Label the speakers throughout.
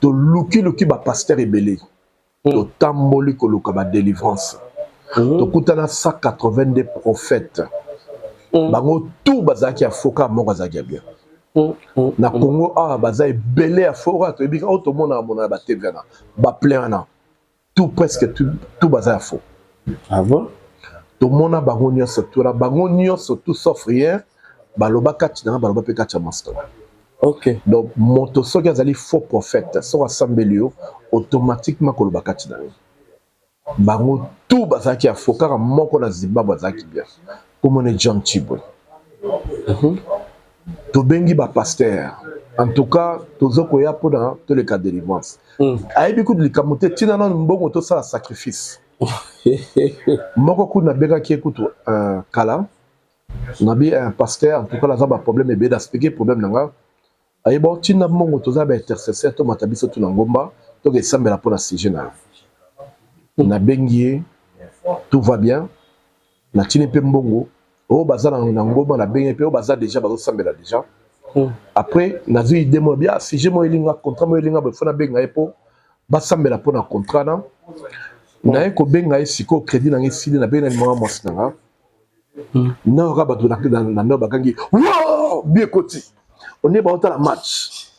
Speaker 1: Tolukiluki bapasteur ebele, totamboli koluka badélivrance, tokutana 182 prophètes. Bango tout bazalaki ya faux, kaka moko azalaki ya bien. Na Congo awa baza ebele ya faux. Kaka toyebi oyo tomonaka mona na baTV wana, baplein wana, tout, presque tout, tout baza ya faux.
Speaker 2: Ah bon?
Speaker 1: Tomona bango nyonso, tuna bango nyonso, tout sauf rien. Baloba kati nanga, baloba mpe kati ya mwasi. Donc moto soki azali faux prophète, soki asambeli yo, automatiquement koloba kati na yo. Bango tout bazalaki ya faux, kaka moko na Zimbabwe azalaki bien, komona John Chibwe. Tobengi bapasteur, en tout cas toza koya mpona toleka délivrance. Ayebi kutu likambo te, ntina nanu mbongo tosala sacrifice moko. Kutu nabengaki ye kutu kala, nabi un pasteur, en tout cas naza baproblème ebele, naexpliquer problème na nga. Ayeba otinda mbongo, toza baintercesseur, tomata biso tu na ngomba, toka esambela mpona sujet na yo. Nabengi ye, tout va bien, natindi mpe mbongo. Oyo baza na ngomba, nabengi mpe oyo baza déjà, bazosambela déjà. Après nazwi idée moko bia sujet moko elinga contrat moko elinga boye, fo nabenga ye mpo basambela mpona contrat. Na naye kobenga ye sikoyo, crédit nanga esili. Nabengi na nimanga mwasi na nga, nayoka bato na ndako bakangi bi ekoti one, baotala match.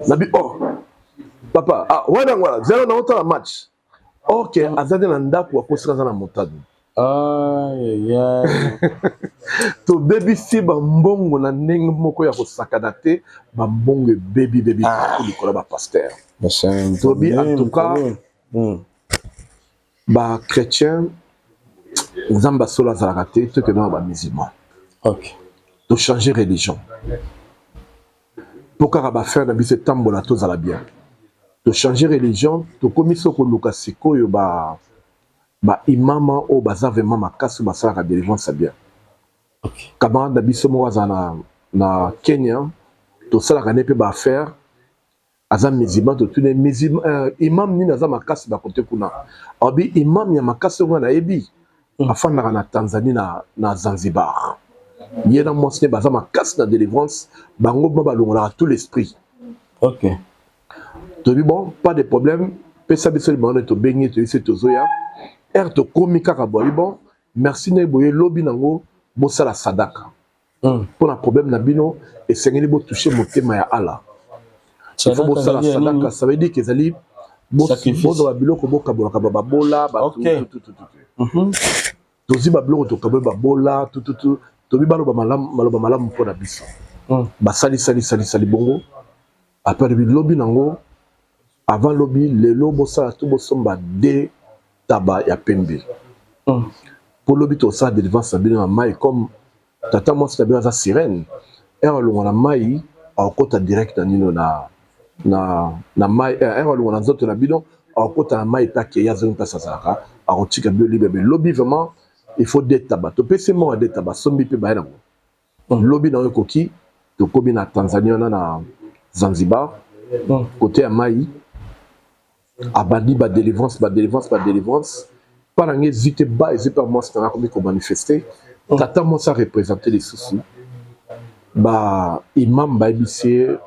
Speaker 1: Nabi: "Oh papa, ah wana yango wana zelo, naotala match." Ok, aza te na ndako, akosika aza na motado. Tobebisi bambongo na ndenge moko ya kosakana te. Bambongo ebebi bebi likolo ya bapasteur. Tobi en tout cas bachrétien, Nzambe asolo azalaka te, tokende na bamusulman. Tochange religion mpo kaka baaffaire na biso etambola, tozala bien. Tochange religion, tokomi so koluka sikoyo ba baimama oyo baza vraiment makasi, oyo basalaka délivrance ya bien. Camarade na biso moko aza na Kenya, tosalaka ne mpe baaffaire, aza musulman. Totuni musulman, imam nini aza makasi bakote kuna. Abi imam ya makasi oyo nga nayebi afandaka na Tanzanie, na Zanzibar. Ye na mwasi ne baza makasi na délivrance, bango ma balongolaka tout l'esprit. Toyebi, bon, pas de problème, pesa biso libanga. Tobengi, toyebi se tozoya ere, tokomi kaka boye. Bon, merci na ye boye. Lobi nango bosala sadaka mpona problème na bino, esengeli botouche motema ya Allah. Il faut bosala sadaka, ça veut dire que ezali bozwa babiloko, bokabolaka babola. Tozwi babiloko, tokaboli babola tututu. Tobi baloba maloba malamu mpona biso. Basalisalisalisali bongo. Après lobi nango, avant lobi, lelo bosala to bosomba de taba ya pembe mpo lobi tosala délivrance na bino na mai. Comme tata mwasi na bino aza sirène, ere alongwa na mai, akokota direct na nino na mai. Ere alongwa na nzoto na bino, akokota na mai mpe akei, azongi mpasi azalaka, akotika bino libre. Mais lobi vraiment il faut de taba. Topesi moko ya de taba, asombi mpe baye nango. Lobi nango ekoki, tokomi na Tanzanie wana, na Zanzibar, côté ya mai. Abandi badélivrance, badélivrance, badélivrance. Mpa na ngai ezwi te, ba ezwi mpe mwasi nanga akomi komanifeste. Tata mwasi areprésente lisusu baimam, bayebisi ye: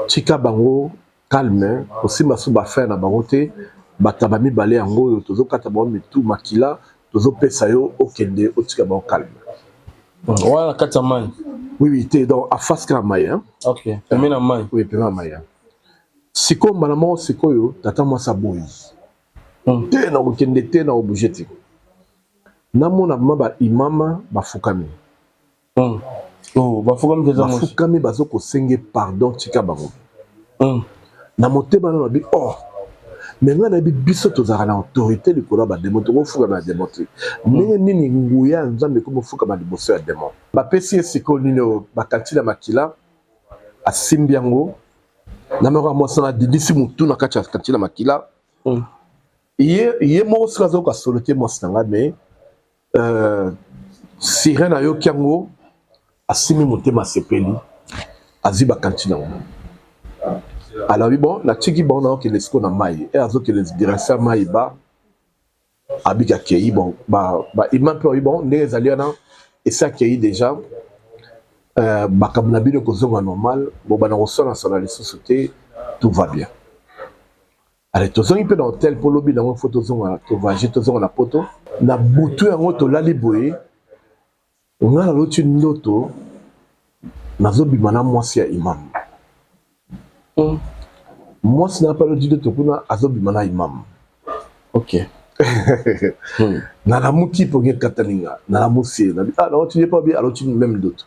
Speaker 1: "Tika bango calme, kosimba so baaffaire na bango te. Bataba mibale yango oyo tozokata bango mitu, makila tozopesa yo, okende otika bango calme."
Speaker 2: Wana na kati ya mai?
Speaker 1: Oui, te, donc afase kaka mai, hein?
Speaker 2: Ok, pembe na mai.
Speaker 1: Oui, pembe na mai. Sikoyo mbala moko sikoyo tata mwasi aboyi te, na kokende te, na kobouge te. Namona ma baimama bafukami.
Speaker 2: Oh, bafukami mpenza mwasi?
Speaker 1: Bafukami, bazokosenge pardon, tika bango. Na motema nano nabi: "Oh, mais ngai nayebi biso tozalaka na autorité likolo ya badémon, tokofukama ya démon te. Ndenge nini nguya ya Nzambe ekomi ofukama liboso ya démon?" Bapesi ye sikoyo nini oyo bakanti na makila, asimbi yango na moko ya mwasi na adindisi motu na kati ya kanti na makila. Ye moko soki azoyoka solo te, mwasi na ngai, mais sirène ayoki yango, asimbi motema, asepeli, azwi bakanti nango. Alobi: "Bon, natiki bango, naokende sikoyo na mai." E azokende direction ya mai, ba abiki, akei. Bon, baimam mpe babi: "Bon, ndenge ezali wana, esi akei déjà, makambo na bino ekozonga normal, bobanda kosonasona lisusu te, tout va bien." Ale tozongi mpe na hotel mpo lobi nango fo tozonga, tovoyage, tozonga na Poto. Na butu yango tolali boye, nga naloti ndoto nazobima na mwasi ya imam. Mwasi na mpe aloti ndoto kuna azobima na imam. Nalamuki mpo ekatani nga, nalamusi ye, nabi: "Ah, naloti." Ye mpo abi aloti même ndoto.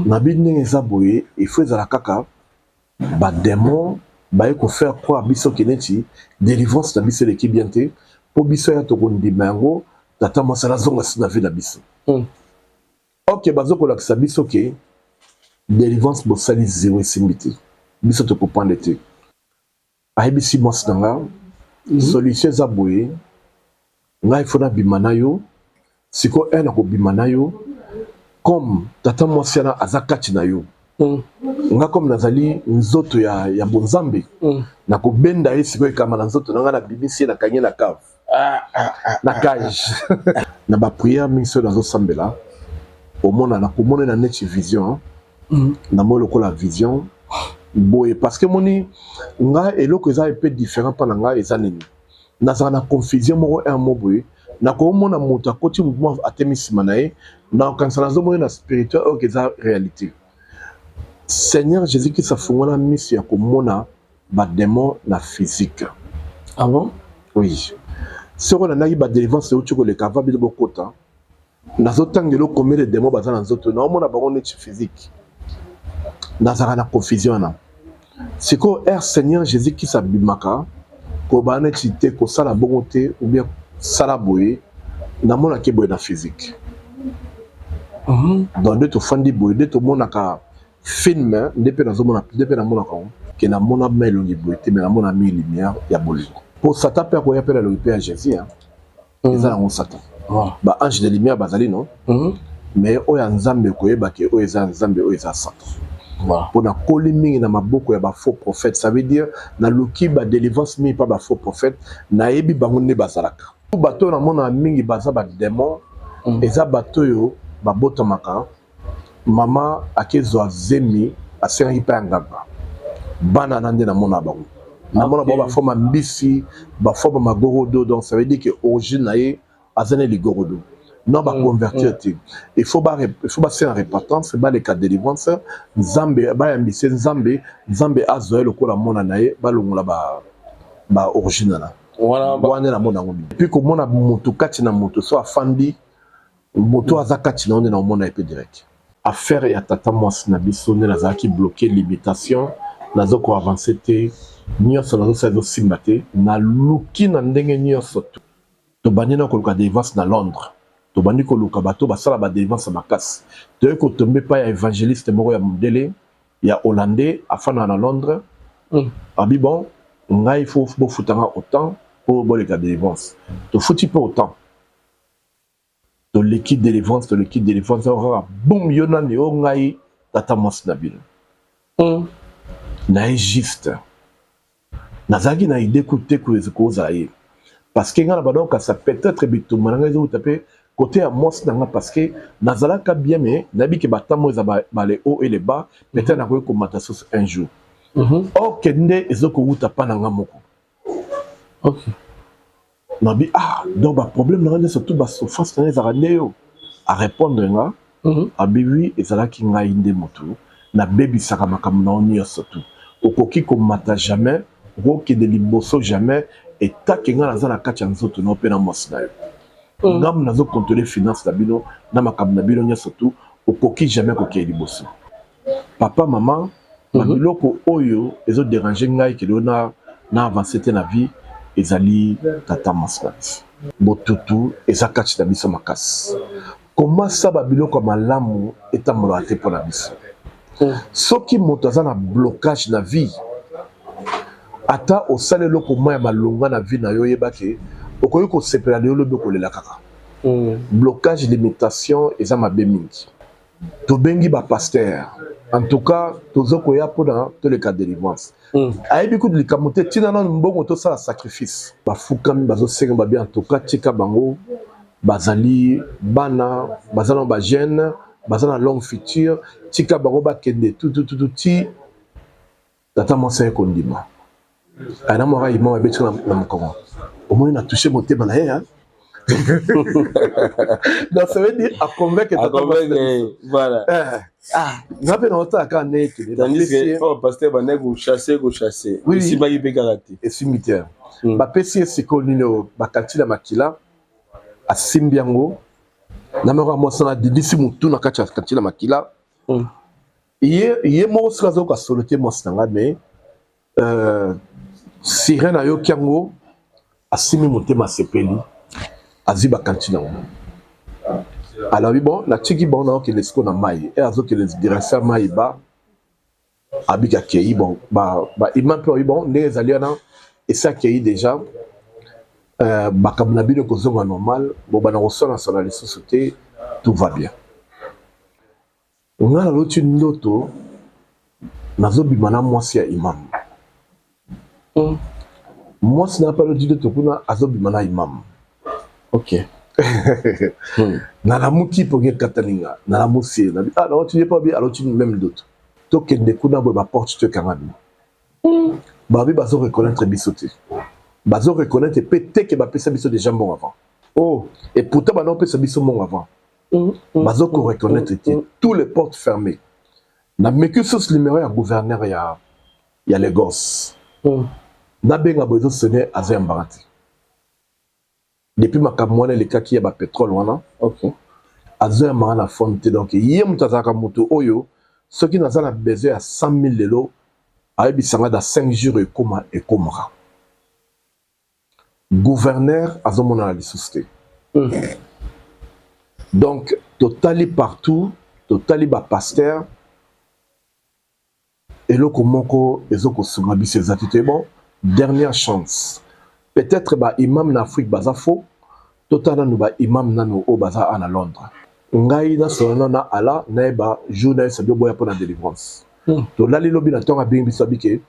Speaker 1: Nabi ndenge eza boye, il faut ezala kaka badémon baye kofaire croire biso ke neti délivrance na biso eleki bien te, mpo biso ya tokondima yango, tata mwasi azonga si na vie na biso. Ok, bazokolakisa biso ke délivrance bosali zéro, esimbi te, biso tokoprendre te. Ayebisi mwasi na nga: "Solution eza boye, ngai fo nabima na yo sikoyo ere nakobima na yo, comme tata mwasi wana aza kati na yo, nga comme nazali nzoto ya bonzambe, nakobenda ye sikoyo ekama na nzoto na ngai, nabimisi ye, nakangi ye na cave, na cage." Na baprière mingi soki nazosambela, omona nakomona na neti vision, namoni lokola vision boye, parce que moni nga eloko eza un peu différent mpa na ngai eza nini, nazala na confusion moko un mo boye, nakomona moto akoti, motu moko atemi nsima na ye, nakokanisa nazomona na spirituel oyo eza réalité. Seigneur Jésus Christ afungola miso ya komona badémon na physique.
Speaker 2: Ah bon?
Speaker 1: Oui. Soki olandaki badélivrance euti koleka, ava bino bokota, nazotangela combien de démon baza na nzoto, naomona bango neti physique, nazalaka na confusion wana. Sikoyo ere Seigneur Jésus Christ abimaka kobaa neti te kosala bongo te ou bien sala boye, namonaki boye na physique. Donc nde tofandi boye, nde tomonaka film, nde mpe nazomona, nde mpe namonaka yango ke namona ma elongi boye te, me namona mi lumière ya bolingo, po Satan mpe akoya mpe na elongi mpe ya Jésus, hein. Eza nango Satan. Baange de lumière bazali, non? Mais oyo ya Nzambe, koyeba ke oyo eza Nzambe, oyo eza Satan. Mpo nakoli mingi na maboko ya bafaux prophète, ça veut dire naluki badélivrance mingi mpa bafaux prophète, nayebi bango nde bazalaka. Bato oyo namonaka mingi baza badémon, eza bato oyo babotamaka, mama akezwa zemi, asengaki mpe ya nganga, bana na nde namona bango, namona bango baforme mbisi, baforme magorodo. Donc ça veut dire que origine na ye aza na ligorodo, non baconvertir te. Il faut basenga repentance, baleka délivrance, Nzambe bayambise Nzambe, Nzambe azwa ye lokola mwana na ye, balongola ba origine wana. Wana namona yango mingi. Puis komona moto kati na moto, so afandi, moto aza kati na yo, nde na omona ye mpe direct. Affaire ya tata mwasi na biso, nde nazalaki bloqué, limitation, naza koavance te, nyonso nazosala ezosimba te. Naluki na ndenge nyonso, tobandi na koluka délivrance na Londres, tobandi koluka bato basala badélivrance ya makasi, toyei kotombe epai ya évangéliste moko ya mondele, ya Hollandais, afandaka na Londres. Abi: "Bon, ngai fo bofutanga autant mpo boleka délivrance." Tofuti mpe autant, toleki délivrance, toleki délivrance, kaka bum: "Yo nani?" "O ngai tata mwasi na bino." Na ye juste nazalaki na idée ku te kozala ye, parce que ngai na banda kokasa peut-être bitumba na ngai ezowuta mpe côté ya mwasi na nga, parce que nazalaka bien, mais nayebi ke batambo eza bale haut et le bas, peut-être nakoki komata susu un jour. Or ke nde ezokowuta mpa na nga moko. Nabi: "Ah, donc baproblème na nga nde, surtout basouffrance na nga, ezalaka nde yo." Arépondre nga, abi: "Oui, ezalaki ngai nde motu nabebisaka makambo na yo nyonso tu. Okoki komata jamais, okokende liboso jamais, etake ngai naza na kati ya nzoto na yo mpe na mwasi na yo. Ngambo nazocontrôle finance na bino na makambo na bino nyonso tu, okoki jamais kokende liboso." Papa, mama, babiloko oyo ezodérange ngai kelo na avance te na vie, ezali tata mwasi na biso. Botutu eza kati na biso makasi. Komasa babiloko ya malamu etambolaka te mpo na biso. Soki moto aza na blocage na vie, ata osala eloko mwa ya malonga na vie na yo, oyebake okoki kosepela lelo, lobi okolela kaka. Blocage, limitation eza mabe mingi. Tobengi bapasteur, en tout cas toza koya mpona toleka délivrance. Ayebi kutu likambo te, ntina nanu mbongo tosala sacrifice. Bafukami, bazosenga, babi: "En tout cas tika bango, bazali bana, baza na bajeune, baza na longue future, tika bango bakende." Tutututu ti tata mwasi aye kondima. Ana mwaka imam abeti na mokongo, omoni na touche motema na ye, hein? Donc ça veut dire aconvaincre.
Speaker 2: Voilà.
Speaker 1: Ah, nga mpe na otala kaka ndenge ekende.
Speaker 2: Tandis que oh, pasteur bandaki kochasse, kochasse, esimbaki mpe kaka te.
Speaker 1: Esimbi te. Bapesi ye sikoyo nini oyo bakanti na makila, asimbi yango na moko ya mwasi wana, adindisi motu na kati ya kanti na makila. Ye moko soki azoyoka solo te, mwasi na ngai, mais sirène ayoki yango, asimbi motema, asepeli, azwi bakanti nango, alobi: "Bon, natiki bango, naokende sikoyo na mai." E azokende direction ya mai, ba abiki, akei. Bon, baimam mpe babi: "Bon, ndenge ezali wana, esi akei déjà, makambo na bino kozonga normal, bobanda kosonasona lisusu te, tout va bien." Nga naloti ndoto nazobima na mwasi ya imam. Mwasi na mpe aloti ndoto kuna azobima na imam. Nalamuki mpongi ekatani nga, nalamusi ye, nabi: "Ah, naloti." Ye mpo abi aloti même ndoto. Tokende kuna boye, baporte to ekanga bino. Babi bazo reconnaître biso te, bazo reconnaître mpe te ke bapesa biso déjà mbongo avant. Et pourtant bana opesa biso mbongo avant. Bazo koreconnaître te, tous les portes fermées. Nameki susu numéro ya gouverneur ya Lagos. Nabenga boye, ezosone, azoyambaka te. Depuis makambo wana elekaki ya bapétrole wana, azoyambaka na phone te. Donc ye moto azalaka moto oyo soki naza na besoin ya 100 000 lelo, ayebisanga dans 5 jours ekoma, ekomaka. Gouverneur azomonana lisusu te. Donc totali partout, totali bapasteur, eloko moko ezokosunga biso eza te. Te, bon, dernière chance, peut-être baimam na Afrique baza faux. Totala nanu baimam nanu oyo baza awa na Londres. Ngai nasola nano na ala, nayeba jour nayesa bio boya mpo na délivrance. Tolali, lobi na ntongo abengi biso, abike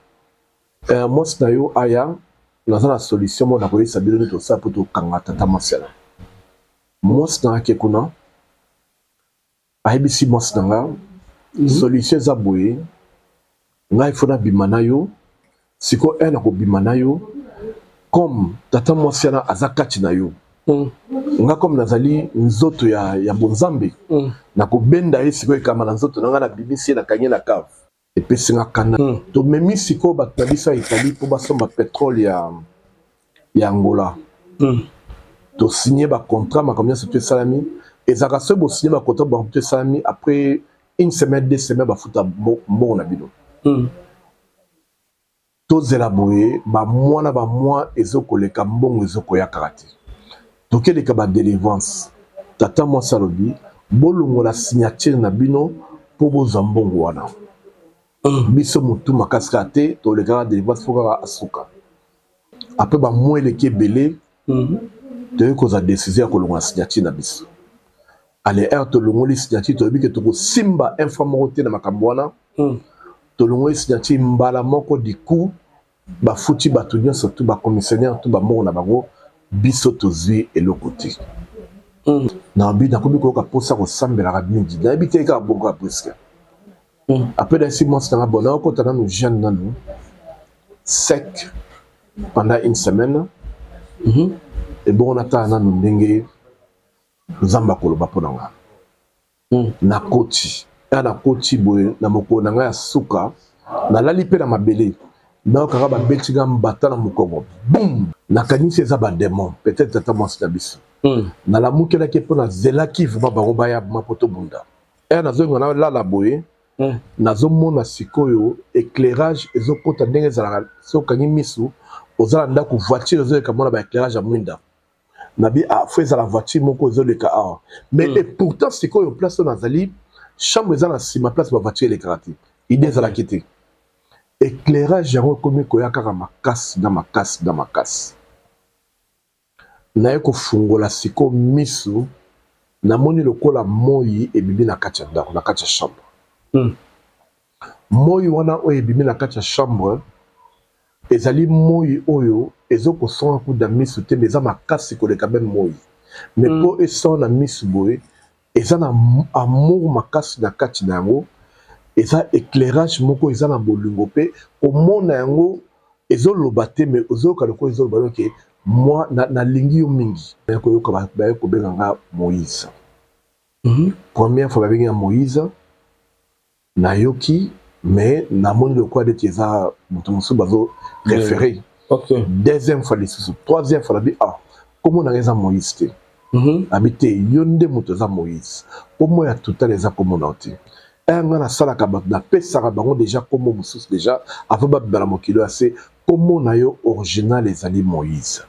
Speaker 1: mwasi na yo aya, naza na solution moko nakoyebisa bino nde tosala mpo tokanga tata mwasi wana. Mwasi na ake kuna, ayebisi mwasi na nga: "Solution eza boye, ngai fo nabima na yo sikoyo. E na kobima na yo, comme tata mwasi wana aza kati na yo, nga comme nazali nzoto ya bonzambe, nakobenda ye sikoyo, ekama na nzoto na ngai, nabimisi ye, nakangi na cave." Epesi nga kanda. Tomemi sikoyo bato na biso ya Italie mpo basomba pétrole ya Angola. Tosigné bacontrat, makambo nyonso to esalami. Ezalaka soki bosigné bacontrat, bango to esalami, après une semaine, 2 semaines, bafuta mbongo na bino. Tozela boye bamwa na bamwa ezokoleka, mbongo ezokoya kaka te. Tokeleka badélivrance, tata mwasi alobi: "Bolongola signature na bino mpo bozwa mbongo wana." Biso motu makasi kaka te, tolekaka délivrance mpo kaka asuka. Après bamwa eleki ebele, toyei kozwa décision ya kolongola signature na biso. Ale heure tolongoli signature, toyebi ke tokosimba un fois moko te na makambo wana. Tolongoli signature mbala moko, du coup bafuti bato nyonso tu, bacommissionnaire tu, bambongo na bango, biso tozwi eloko te. Nabi nakomi koyoka mposa kosambelaka mingi, nayebi te kaka bongo ya presque. Après nayesi mwasi nanga: "Bon, naokota nanu jeûne nanu sec pendant une semaine, ebongo natala nanu ndenge Nzambe akoloba mpo na nga." Nakoti ya nakoti boye na mokolo na ngai ya suka, nalali mpe na mabele, nayokaka babeti nga mbata na mokongo, bum. Nakanisi eza badémon, peut-être tata mwasi na biso. Nalamukelaki mpo nazelaki vraiment bango baya ma mpo tobunda. Ere nazolinga nalala boye, nazomona sikoyo éclairage ezokota ndenge ezalaka soki okangi misu, oza na ndako, voiture ezoleka, mona baéclairage ya mwinda. Nabi: "Ah, fo ezala voiture moko ezoleka awa." Mais et pourtant sikoyo place oyo nazali, chambre eza na nsima, place bavoiture elekaka te. Idée ezalaki te. Éclairage yango ekomi koya kaka makasi na makasi na makasi. Naye kofungola sikoyo misu, namoni lokola moi ebimi na kati ya ndako, na kati ya chambre. Moi wana oyo ebimi na kati ya chambre ezali moi oyo ezokosonga kuda misu te, mais eza makasi koleka même moi, mais mpo esonga na misu boye, eza na amour makasi na kati na yango. Eza éclairage moko eza na bolingo, mpe komona yango Ezoloba te, mais ozoyoka lokola ezoloba yo ke moi nalingi yo mingi. Naye koyoka baye kobenga nga Moïse. Première fois babengi nga Moïse, nayoki, mais namoni lokola neti eza moto mosusu bazo référé. Deuxième fois lisusu, troisième fois, nabi: "Ah, kombo na nga eza Moïse te." Abi te, yo nde moto eza Moïse, kombo ya total eza kombo na yo te. Aya nga nasalaka bato, napesaka bango déjà kombo mosusu déjà avant babima na mokili oyo ase. Kombo na yo original ezali Moïse.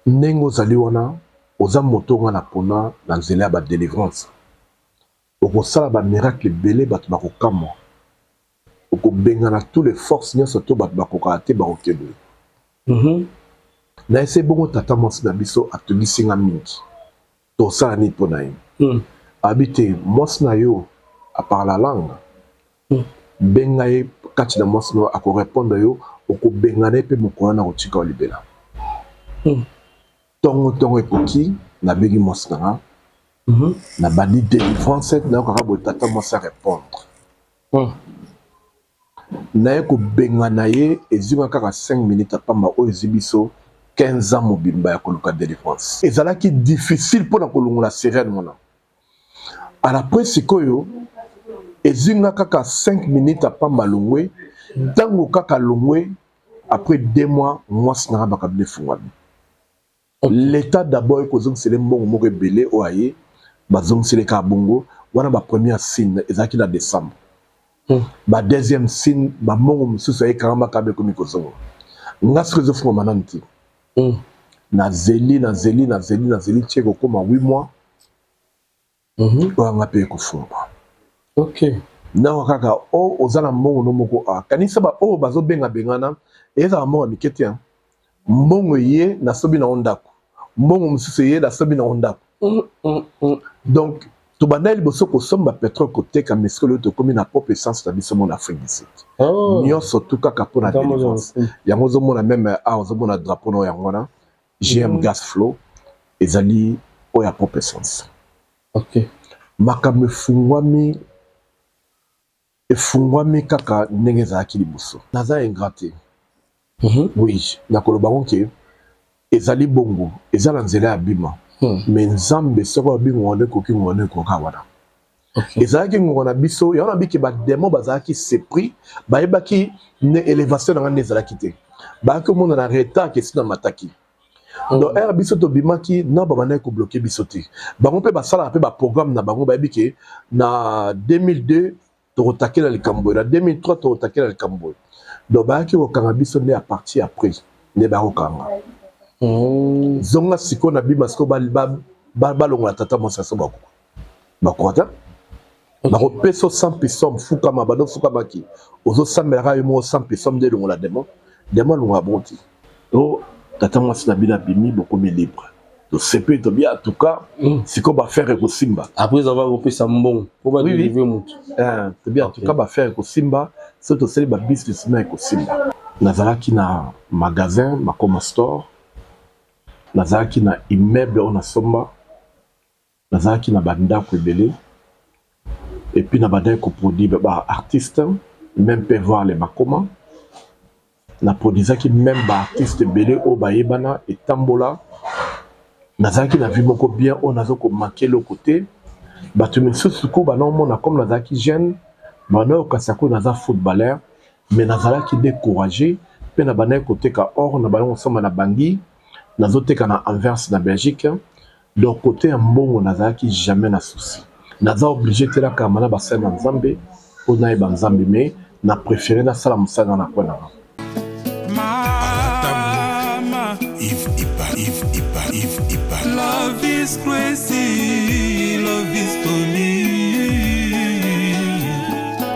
Speaker 1: Ndenge ozali wana, oza moto nga na pona na nzela ya badélivrance. Okosala bamiracle ebele, bato bakokamwa. Okobengana tous les forces nyonso to bato bakokaka te, bakokende. Na ese bongo, tata mwasi na biso atungisi nga mingi. Tosala nini mpo na ye? Abi te, mwasi na yo apart la langue, benga ye kati na mwasi na yo, akorépondre yo. Okobengana ye mpe mokolo na kotika yo libela. Ntongo ntongo ekoki, nabengi mwasi na nga, nabandi délivrance. Nayokaka boye tata mwasi arépondre. Naye kobengana ye, ezwinga kaka 5 minutes apamba oyo ezwi biso 15 ans mobimba ya koluka délivrance. Ezalaki difficile mpona kolongola sirène wana. Après sikoyo ezwi nga kaka 5 minutes apamba, longwe. Ntango kaka longwe, après 2 mois, mwasi nanga bakabila efungwami. L'état d'abord ekozongisela mbongo moko ebele oyo aye bazongisela kaka bongo wana. Bapremière signe ezalaki na décembre. Badeuxième signe, bambongo mosusu ayekanga kaka ekomi kozonga. Nga soki ezofungwama nanu te. Nazeli, nazeli, nazeli, nazeli tie kokóma 8 mois, oyo anga mpe ekofungwa. Ntango kaka o oza na mbongo no moko, a kanisa baoyo bazobengabengana, ezala mbongo ya mike te. Mbongo ye nasobi nango ndako, mbongo mosusu ye nasobi nango ndako. Donc tobandaki liboso kosomba pétrole, koteka, mais sikoyo tokómi na propre essence na biso mo na Afrique du Sud. Nyonso tu kaka mpona délivrance. Yango ozomona même awa, ozomona drapeau na yango wana, GM Gas Flow, ezali oyo ya propre essence. Makambo efungwami, efungwami kaka ndenge ezalaki liboso. Naza ingrat te. Oui, nakoloba ngo ke ezali bongo, eza na nzela ya bima. Mais Nzambe soki alobi ngonga ekoki, ngonga ekoka wana. Ezalaki ngonga na biso yango. Nabiki badémon bazalaki surpris, bayebaki ne élévation na nga nde ezalaki te. Bayaki komona na retard kesi na mataki. Donc ere biso tobimaki na babandaki kobloquer biso te. Bango mpe basalaka mpe baprogramme na bango, bayebi ke na 2002 tokotakela likambo oyo, na 2003 tokotakela likambo oyo. Donc bayaki kokanga biso nde à partir après nde bakokanga. Zonga sikoyo na bima sikoyo, balongola tata mwasi aso, bakoka bakoka te. Bakopesa 100 pisome, fukama, bando fukamaki, ozosambelaka yo moko 100 pisome nde elongola démon. Démon alongola bongo te. O tata mwasi na bino abimi, bokomi libre, tosepeli, tobi en tout cas sikoyo baaffaire ekosimba.
Speaker 2: Après avoir kopesa mbongo po badélivre motu.
Speaker 1: Tobi en tout cas baaffaire ekosimba, soki tosali babusiness na ekosimba. Nazalaki na magasin Makoma Store, nazalaki na immeuble oyo nasomba, nazalaki na bandako ebele, et puis na bandaki koproduire baartiste, même mpe voir les Makoma. Naproduisaki même baartiste ebele oyo bayebana etambola. Nazalaki na vie moko bien oyo naza komanquer eloko te. Bato misusu ko banaomona comme nazalaki jeune, banaokasa ko naza footballeur, mais nazalaki découragé. Mpe na bandaki koteka or, na bandaki kosomba na Bangi, nazoteka na Anvers na Belgique. Donc côté ya mbongo nazalaki jamais na souci. Naza obligé te nakama na basali na Nzambe mpo nayeba Nzambe, mais na préféré nasala mosala na kwe nanga.
Speaker 3: Mama,
Speaker 4: Yves Iba, Yves Iba, Yves Iba.
Speaker 3: Love is crazy, love is funny.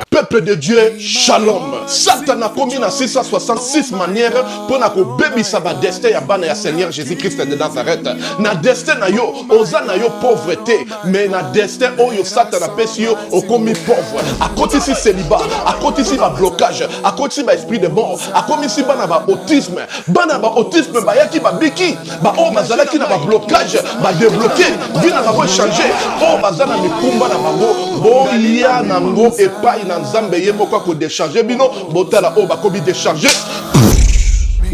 Speaker 5: Peuple de Dieu, shalom. Satan akomi na 666 manière mpona kobebisa badestin ya bana ya Seigneur Jésus-Christ de Nazareth. Na destin na yo, oza na yo pauvre te, mais na destin oyo Satan apesi yo, okomi pauvre. Akotisi célibat, akotisi bablocage, akotisi baesprit de mort, akomisi bana baautisme. Bana baautisme bayaki, babiki. Baoyo bazalaki na bablocage badébloquer, vie na bango échange. Oyo baza na mikumba na bango, boya nango epai na Nzambe ye moko ako decharger bino. Botala oyo bakomi decharger.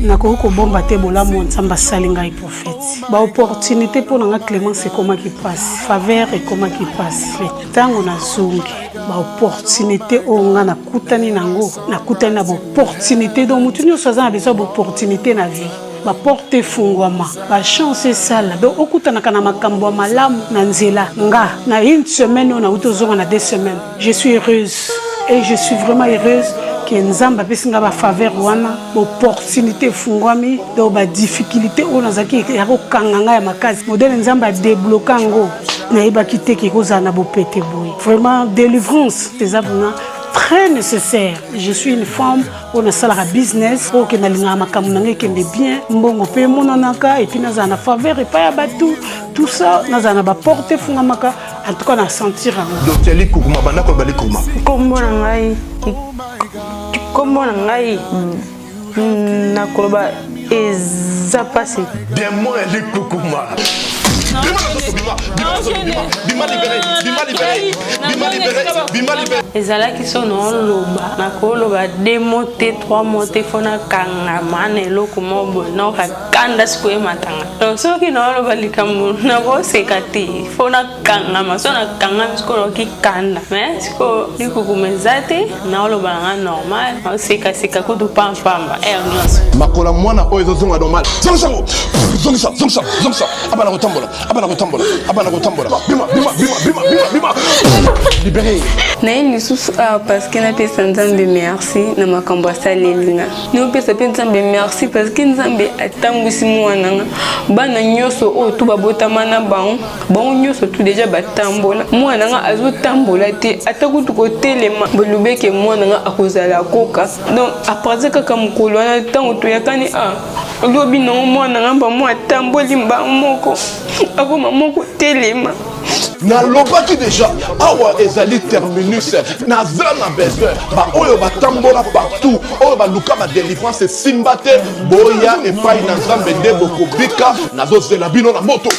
Speaker 6: Nakoki kobomba te bolamu oyo Nzambe asali ngai prophète. Ba opportunité mpo na nga Clemence ekomaki mpasi, faveur ekomaki mpasi. Mais ntango nazongi ba opportunité oyo nga nakutani nango, nakutani na ba opportunité donc moto nyonso aza na besoin ya ba opportunité na vie. Ba porte efungwama, ba chance esala donc okutanaka na makambo ya malamu na nzela. Nga na une semaine oyo nauti ozonga na deux semaines, je suis heureuse et je suis vraiment heureuse que Nzambe apesi nga ba faveur wana, ba opportunité efungwami donc ba difficulté oyo nazalaki ya kokanga nga ya makasi, modèle Nzambe a débloquer yango, nayebaki te ke ekozala na bopete boye. Vraiment délivrance eza vraiment très nécessaire. Je suis une femme oyo nasalaka business oyo ke nalingaka makambo na ngai ekende bien, mbongo mpe emonanaka, epuis nazala na faveur epai ya bato, tout ça, nazala na baporte efungamaka. En tout cas na sentir yango.
Speaker 5: Docteur Likukuma, banda koloba Likukuma.
Speaker 7: Kombo na ngai, kombo na ngai nakoloba eza pasi.
Speaker 5: Demon ya Likukuma. Bima na nzoto, bima, bima na nzoto, bima, bima libéré, bima libéré, bima libéré, bima libéré.
Speaker 7: Ezalaki so naoloba, nakoloba deux mots te, trois mots te, fo nakangama na eloko moko boye, naoka kanda sikoyo ematanga. Donc soki naoloba likambo nakoseka te, fo nakangama, so nakangami sikoyo naoki kanda. Mais sikoyo likukuma eza te, naoloba na nga normal, naosekaseka kutu pampamba heure nyonso.
Speaker 5: Makolo ya mwana oyo ezozonga normal. Zongisa yango, zongisa, zongisa, zongisa. Abana kotambola, abana kotambola, abana kotambola. Bima, bima, bima, bima, bima, bima. Libéré.
Speaker 7: Naye lisusu awa parce que napesa Nzambe merci na makambo asaleli nga. Naopesa mpe Nzambe merci parce que Nzambe atambwisi mwana nga. Bana nyonso oyo tu babotama na bango, bango nyonso tu deja batambola. Mwana nga azotambola te, ata kutu kotelema. Balobi eke mwana nga akozala koka. Donc à partir kaka mokolo wana ntango toyakani a lobi nango mwana nga mba atamboli mba moko akoma moko telema.
Speaker 5: Nalobaki deja awa ezali terminus, naza na besoin baoyo batambola partout, oyo baluka ba délivrance esimba te, boya epai na Nzambe nde bokobika. Nazozela bino na moto.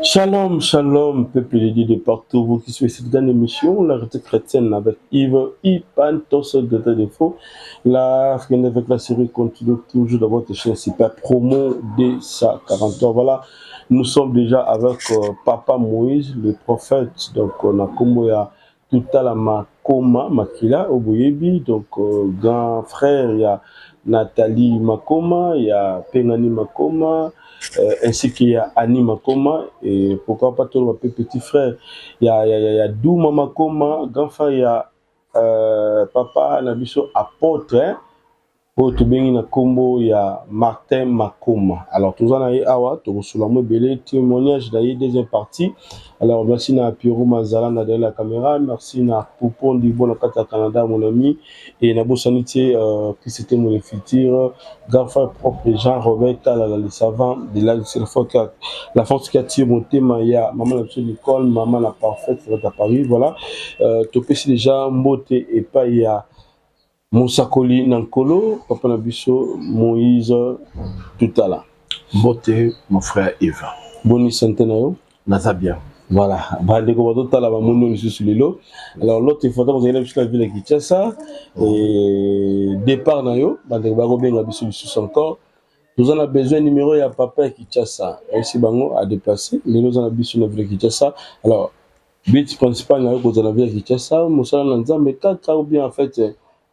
Speaker 2: Shalom, shalom, peuple de Dieu de partout, vous qui suivez cette grande émission, la retraite chrétienne avec Yves Ipantos de Défaut. La africaine avec la série continue toujours dans votre chaîne Super Promo D143. Voilà, nous sommes déjà avec Papa Moïse, le prophète. Donc, on a Komoya Tutala Makoma Makila Oboyebi, donc grand frère, il y a Nathalie Makoma, il y a Pengani Makoma, ainsi qu'il y a Annie Makoma, et pourquoi pas tout le petit frère, il y a, il y a, il y a Douma Makoma, grand frère, il y a Papa Nabiso apôtre, hein, oyo tobengi na kombo ya Martin Makoma. Alors toza na ye awa, tokosula mo ebele témoignage na ye deuxième partie. Alors merci na Pierrot Mazala na derrière la caméra, merci na Poupon Dibo na kati ya Canada mon ami, et na bosani te Christ était mon futur grand frère propre Jean Robert Talala le savant de la, c'est la force qui a, la force qui attire motema ya maman na biso Nicole, maman na parfaite à Paris. Voilà, topesi déjà mbote epai ya Mosakoli na Nkolo, papa na biso Moïse Tutala.
Speaker 1: Mbote mon frère Yves.
Speaker 2: Boni santé na yo?
Speaker 1: Naza bien.
Speaker 2: Voilà, bandeko bazotala bamondo lisusu lelo. Alors l'autre fois ntango ozali na biso na ville ya Kinshasa, et départ na yo, bandeko bakobenga biso lisusu encore. Toza na besoin numéro ya papa ya Kinshasa. Ayebisi bango a déplacer, lelo oza na biso na ville ya Kinshasa. Alors but principal na yo kozala na ville ya Kinshasa, mosala na Nzambe kaka ou bien en fait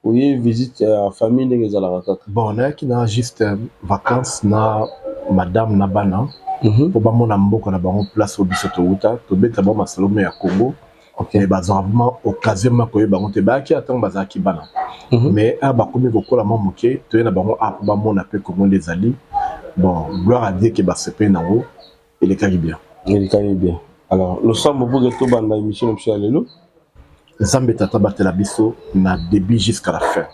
Speaker 2: oye visite ya famille ndenge ezalaka kaka?
Speaker 1: Bon, nayaki na juste vacances na madame na bana po bamona mboka na bango, place oyo biso towuta, tobeta bango masolo ya Congo. Mais bazwaka vraiment occasion moko koyeba bango te, bayaki ata ntango bazalaki bana, mais awa bakomi kokola mwa moke, toye na bango awa po bamona mpe Congo nde ezali. Bon, gloire à Dieu ke basepeli nango, elekaki bien.
Speaker 2: Elekaki bien. Alors losambo pour que tobanda émission na biso ya lelo.
Speaker 1: Nzambe tata batela biso na début jusqu'à la fin.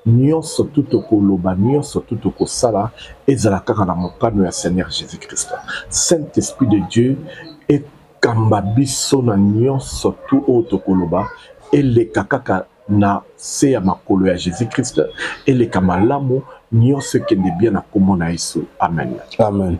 Speaker 1: Nyonso tu tokoloba, nyonso tu tokosala, ezala kaka na mokano ya Seigneur Jésus-Christ. Saint-Esprit de Dieu ekamba biso na nyonso tu oyo tokoloba, eleka kaka na se ya makolo ya Jésus-Christ, eleka malamu, nyonso ekende bien na kombo na Yesu. Amen.
Speaker 2: Amen.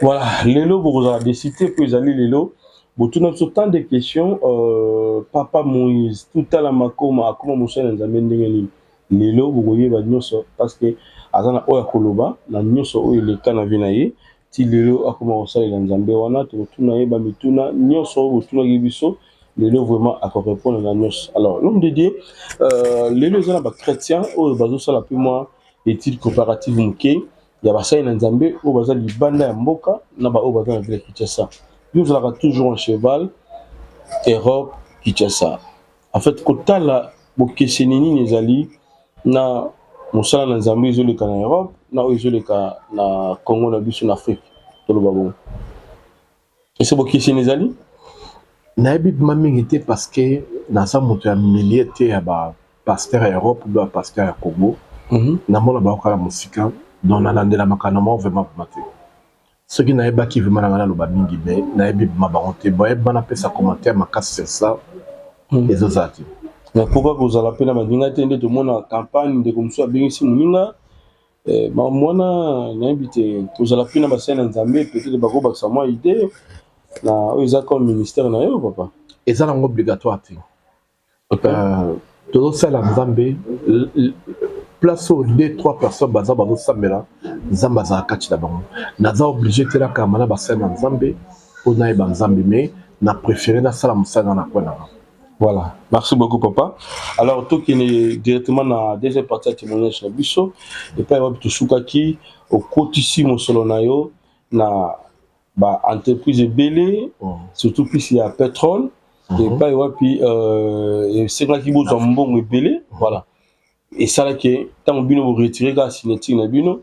Speaker 2: Voilà, lelo bokozala décidé po ezali lelo. Botuna biso tant de questions euh, papa Moïse tutala makoma akoma mosali na Nzambe ndenge nini? Lelo bokoyeba nyonso parce que aza na oyo akoloba na nyonso oyo eleka na vie na ye ti lelo akoma kosalela Nzambe wana tokotuna ye ba mituna nyonso oyo botunaki biso lelo vraiment ako répondre na nyonso. Alors l'homme de Dieu euh, lelo eza na ba chrétiens oyo bazosala mpe mwa étude comparative moke ya basali na Nzambe oyo baza libanda ya mboka na ba oyo baza na ville ya Kinshasa. Yo ozalaka toujours en cheval Europe Kinshasa. En fait kotala bokeseni nini ezali na mosala na Nzambe ezoleka na Europe na oyo ezoleka na Congo na biso na Afrique toloba bongo. Ese bokeseni ezali?
Speaker 1: Nayebi ma mingi te parce que naza moto ya milieu te ya ba pasteur ya Europe ou ba pasteur ya Congo. Namona bango kaka mosika donc nalandelamaka na mwa vraiment vraiment te. Soki nayebaki vraiment na ngai naloba mingi mais nayebi vraiment bango te. Boye bana pesa commentaire makasi sur ça. Ezozala te.
Speaker 2: Mais pourquoi kozala mpe na baninga te nde tomona campagne ndeko mosusu abengisi moninga Eh, mwana nayebi te tozala mpe na basali na nzambe peut-être bakobakisa mwa idée na oyo eza comme ministère na yo papa.
Speaker 1: Eza nango obligatoire te. Euh, tozosala nzambe place oyo deux trois personnes baza bazosambela nzambe azala kati na bango. Naza obligé te nakanga na basali na nzambe mpo nayeba nzambe, mais na préféré nasala mosala na coin na nga.
Speaker 2: Voilà, merci beaucoup papa. Alors tokende directement na deuxième partie ya témoignage na biso epai wapi tosukaki okotisi mosolo na yo na ba entreprise ebele surtout plus ya pétrole epai wapi euh, esengaki bozwa mbongo ebele. Voilà, esalaki ntango bino boretire kaka signature na bino,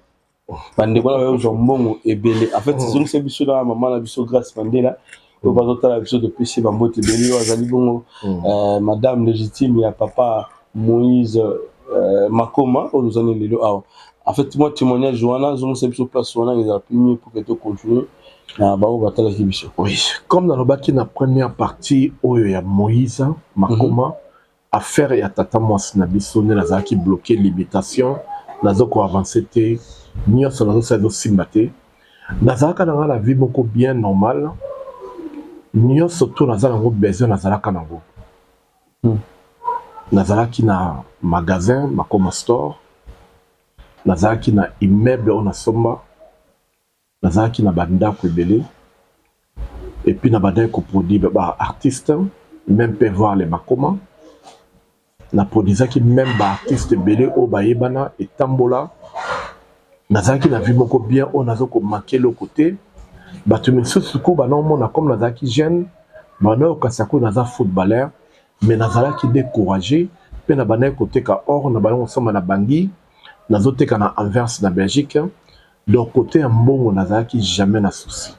Speaker 2: bandeko na bayozwa mbongo ebele. En fait ezongisa biso na mama na biso Grâce Mandela oyo bazotala biso, topesi bambote ebele. Oyo azali bongo euh, madame légitime ya papa Moïse euh, Makoma oyo tozali lelo awa. En fait moi témoignage wana azongisa biso place wana ezala plus mieux pour que tocontinue na bango batalaki biso.
Speaker 1: Oui, comme nalobaki na première partie oyo ya Moïse Makoma, affaire ya tata mwasi na biso nde nazalaki bloqué, limitation, nazo koavance te, nyonso nazosala ezosimba te. Nazalaka na nga na vie moko bien normale, nyonso to naza nango besoin nazalaka nango. Nazalaki na magasin Makoma Store, nazalaki na immeuble oyo nasomba, nazalaki na bandako ebele et puis na bandaki koproduire ba artiste, même mpe voir les Makoma. Naproduisaki même ba artiste ebele oyo bayebana etambola. Nazalaki na vie moko bien oyo naza komanke eloko te. Bato misusu ko banaomona comme nazalaki jeune, banaokasa ko naza footballeur, mais nazalaki découragé mpe na bandaki koteka or, na bandaki kosomba na Bangi, nazoteka na Anvers na Belgique. Donc côté ya mbongo nazalaki jamais na souci.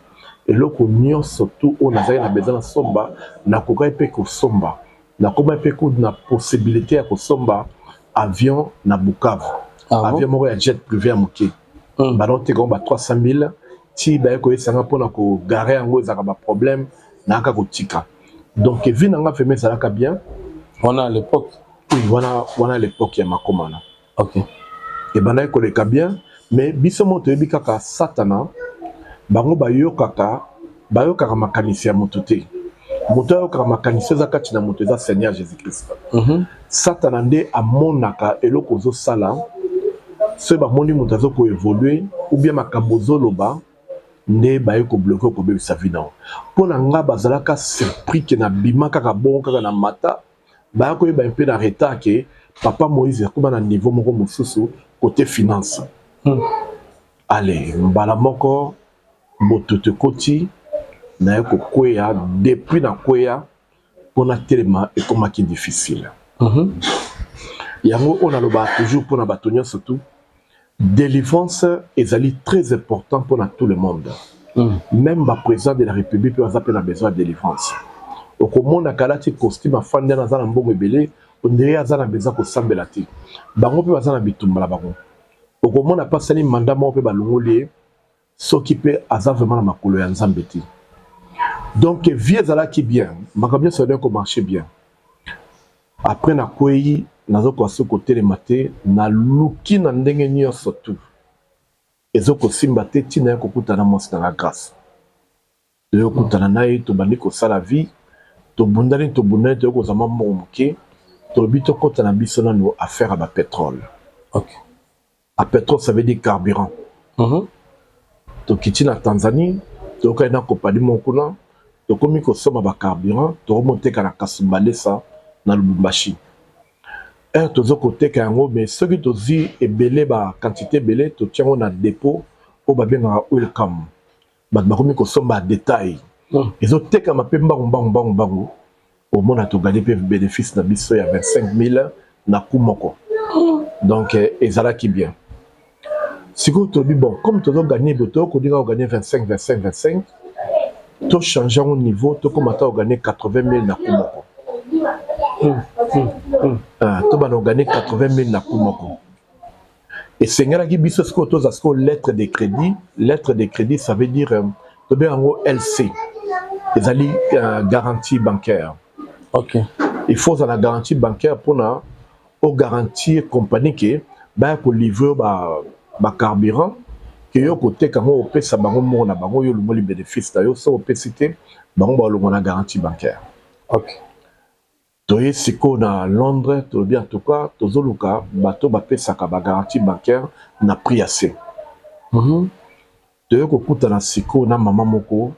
Speaker 1: Eloko nyonso tu oyo nazalaki na besoin nasomba, nakokaki mpe kosomba. Nakomaki mpe kutu na possibilité ya kosomba avion na Bukavu.
Speaker 2: Ah bon?
Speaker 1: Avion moko ya jet privé ya moke. Banoteka yango ba 300 000 ti baye koyesanga mpona kogare yango ezalaka baproblème, nayaka kotika. Donc vie na nga vraiment ezalaka bien.
Speaker 2: Wana à l'époque?
Speaker 1: Oui, wana wana à l'époque ya Makoma na.
Speaker 2: Ok.
Speaker 1: Ebandaki koleka bien, mais biso mo toyebi kaka satana bango bayokaka bayokaka makanisi ya moto te. Moto ayokaka makanisi eza kati na moto eza Seigneur Jésus Christ. Satana nde amonaka eloko ozosala. Soki bamoni moto aza koévolue ou bien makambo ozoloba nde baye kobloke, kobebisa vie nango. Mpo na nga bazalaka surpris ke nabima kaka bongo kaka na mata, baya koyeba mpe na retard ke papa Moïse akóma na niveau moko mosusu côté finance. Ale mbala moko moto ekoti naye kokweya. Depuis nakweya, mpona telema ekomaki difficile. Yango oyo nalobaka toujours mpona bato nyonso tu, délivrance ezali très important mpona tout le monde. Même baprésident de la République mpe baza mpe na besoin ya délivrance. Okomona alati costume, afandi wana, aza na mbongo ebele, ondire aza na besoin kosambela te. Bango mpe baza na bitumba na bango. Okomona mpe asali mandat moko mpe balongoli ye soki mpe aza vraiment na makolo ya Nzambe te. Donc vie ezalaki bien, makambo nyonso ezalaki komarche bien. Après nakwei, nazokoka soki kotelema te. Naluki na ndenge nyonso tu, ezokosimba te. Ntina ya kokutana mwasi na nga Grâce. Toye kokutana na ye, tobandi kosala vie, tobundani tobundani, toye kozwa mwa mbongo moke, tolobi tokota na biso nanu affaire ya ba petrole.
Speaker 2: Okay.
Speaker 1: A petrole ça veut dire carburant. Tokiti na Tanzanie, toyokani na compagnie moko kuna, tokomi kosomba ba carburant, tokomi koteka na Kasumbalesa na Lubumbashi. Heure tozo koteka yango mais soki tozwi ebele ba quantité ebele, totia yango na depot oyo babengaka Oilcam. Bato bakomi kosomba detail. Ezotekama mpe mbangu mbangu mbangu mbangu, omona toganye mpe bénéfice na biso ya 25 000 na coup moko. Donc ezalaki bien. Sikoyo tolobi bon, comme tozoganye boye, tokolinga koganye 25 25 25, tochange yango niveau, tokóma ata koganye 80 000 na coup moko. Tobanda koganye 80 000 na coup moko. Esengelaki biso sikoyo toza sikoyo lettre de crédit. Lettre de crédit, ça veut dire tobenga yango LC, ezali garantie bancaire. Il faut ozala garantie bancaire mpona ogarantir compagnie ke baya kolivre bacarburant, ke yo koteka yango, opesa bango moko na bango, yo olongoli bénéfice na yo. So opesi te, bango balongwa na garantie bancaire. Toye sikoyo na Londres, tolobi en tout cas tozoluka bato bapesaka bagarantie bancaire na prix ya se. Toye kokutana sikoyo na mama moko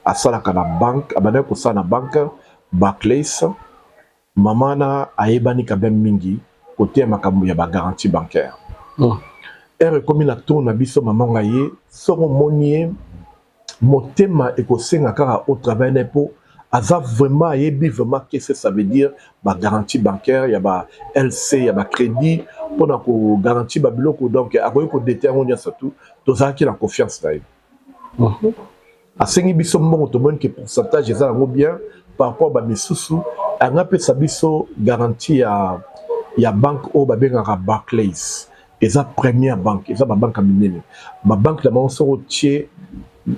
Speaker 1: asalaka na banque, abandaki kosala na banque Barclays. Mama wana ayebani quand même mingi kote ya makambo ya bagarantie bancaire. Heure ekomi na tour na biso, mama ngai ye, soki omoni ye, motema ekosenga kaka au travail na ye, mpo aza vraiment, ayebi vraiment qu'est-ce que ça veut dire bagarantie bancaire ya ba LC, ya bacrédit mpona kogarantie babiloko. Donc akoki kodete yango nyonso. Tu tozalaki na confiance na ye. Asengi biso mbongo, tomoni ke pourcentage eza yango bien par rapport bamisusu. Anga apesa biso garantie ya banque oyo babengaka Barclays. Eza première banque, eza babanke ya minene, babanke na bango. Soki otie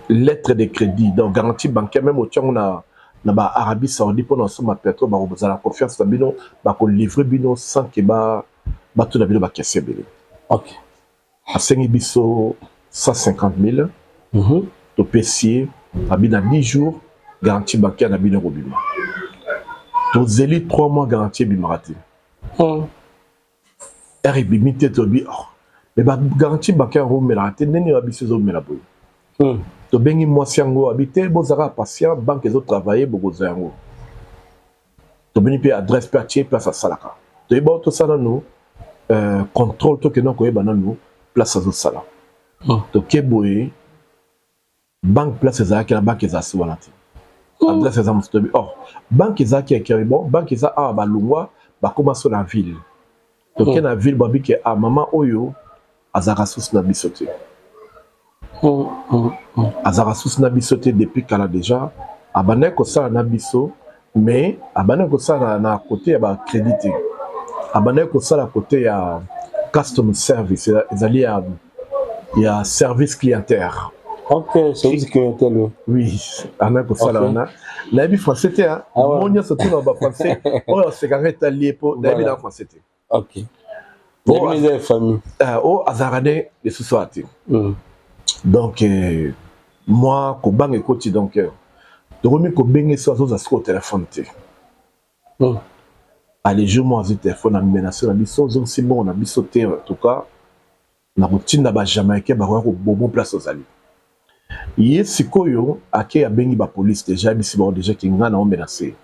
Speaker 1: lettre de crédit, donc garantie bancaire, même otie yango na ba Arabie Saoudite mpona osomba pétrole, bakozala confiance na bino, bakolivre bino sans ke batuna bino baquestion ebele. Asengi biso 150 000. Topesi ye, abi na 10 jours garantie bancaire na bino ekobima. Tozeli 3 mois, garantie ebimaka te. Heure ebimi te, tolobi: oh, mais bagarantie bancaire yango omelaka te, ndenge ya biso ezomela boye? Tobengi mwasi yango, abi te, bozalaka patient, banque ezotravaille, bokozwa yango. Tobeni mpe adresse mpe atie place asalaka. Toyeba tosala nanu contrôle, tokenda koyeba nanu place azosala. Toke boye, banque place ezalaki na banque ezala si wana te, adresse eza mosusu. Toyebi, or banque ezalaki ekeri, bon, banque eza awa, balongwa, bakóma so na ville. Toke na ville, babi ke ah, mama oyo azalaka susu na biso te, azalaka susu na biso te depuis kala. Déjà abandaki kosala na biso, mais abandaki kosala na côté ya bacrédit te, abandaki kosala côté ya customer service, ezali ya service clientèle.
Speaker 2: Ok, service clientèle.
Speaker 1: Oui, oui, abandaki kosala wana. Nayebi français te, mo nyonso tuna bafrançais oyo asekanga etali ye, mpo nayebi na français te.
Speaker 2: Famille.
Speaker 1: Oyo azalaka nde lisusu awa te. Donc moi kobanga ekoti, donc tokomi kobenga so, azozwa sikoyo telefone te. Ale jour mo azwi telefone, amenace na biso, ozongisi mbongo na biso te, en tout cas na kotinda bajamaïcain bakoya kobomo place ozali. Ye sikoyo ake abengi bapolice déjà, ayebisi bango déjà ke ngai na omenace.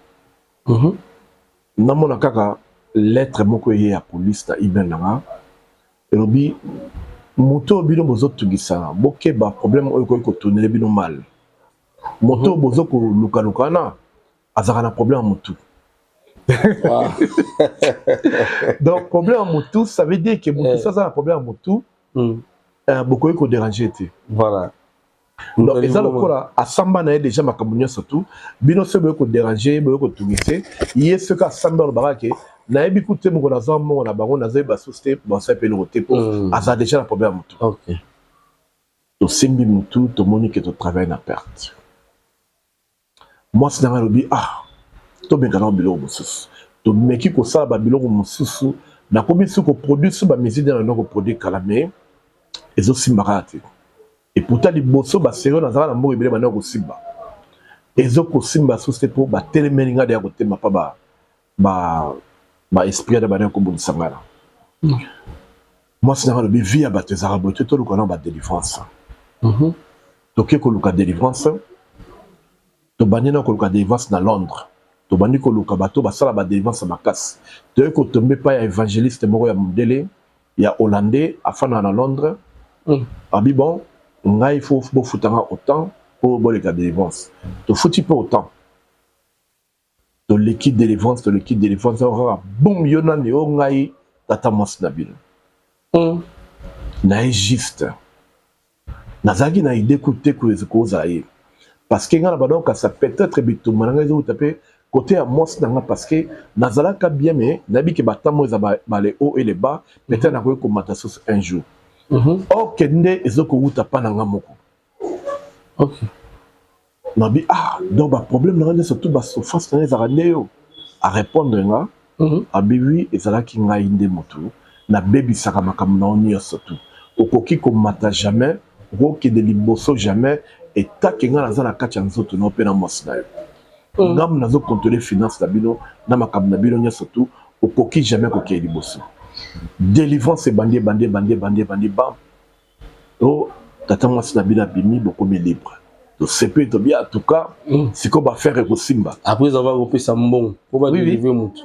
Speaker 1: Namona kaka lettre moko eye ya police na email na nga, elobi: moto oyo bino bozotungisana, bokeba, problème oyo ekoki kotournele bino mal. Moto oyo bozo kolukaluka wana azalaka na problème ya motu. Donc problème ya motu, ça veut dire que motu so aza na problème ya motu, bokoki kodéranger te. Donc eza lokola asamba na ye déjà makambo nyonso tu. Bino soki boye kodéranger, boye kotungise ye, soki asamba, alobaka ke nayebi ku te, moko naza moko na bango, nazoyeba susu te, basala mpe eloko te, mpo aza déjà na problème ya motu. Tosimbi motu, tomoni ke totravaille na perte. Mwasi nanga alobi: ah, tobenga nao biloko mosusu. Tomeki kosala babiloko mosusu, nakomi su koproduire su bamusike nde na koproduire kala, mais ezosimba kaka te. Et pourtant liboso baserio nazalaka na mbongo ebele, banda kosimba. Ezo kosimba susu te mpo batelemeli ngai deya kotema mpa ba ba ba esprit ya bana kobundisa ngai na mwasi nanga alobi vie ya bato ezalaka boye te, toluka na ba délivrance. Toke koluka délivrance, tobandi na koluka délivrance na Londres, tobandi koluka bato basala ba délivrance ya makasi. Toye kotombe epai ya évangéliste moko ya mondele, ya hollandais, afandaka na Londres. Abi bon, ngai fo bofutanga autant mpo boleka délivrance. Tofuti mpe autant, toleki délivrance, toleki délivrance kaka bum, yo nani? O ngai tata mwasi na bino. Na ye juste nazalaki na idée ku te kozala ye, parce que ngai na banda kokasa peut-être bitumba na ngai ezowuta mpe côté ya mwasi na nga, parce que nazalaka bien, mais nayebi ke batambo eza ba les hauts et les bas, peut-être nakoki komata susu un jour. Or ke nde ezokowuta mpa na nga moko. Nabi ah, donc baproblème na nga nyonso, surtout basouffrance na nga, ezalaka nde yo. Arépondre nga, abi oui, ezalaki ngai nde motu nabebisaka makambo na yo nyonso tu. Okoki komata jamais, okokende liboso jamais etake ngai naza na kati ya nzoto na yo mpe na mwasi na yo. Ngambo nazocontrôle finance na bino na makambo na bino nyonso tu, okoki jamais kokende liboso. Délivrance ebandi, ebandi, ebandi, ebandi, ebandi, bam, o tata mwasi na bino abimi, bokomi libre. Tosepeli, tobi en tout cas sikoyo baaffaire ekosimba.
Speaker 2: Après avoir kopesa mbongo po badélivre motu.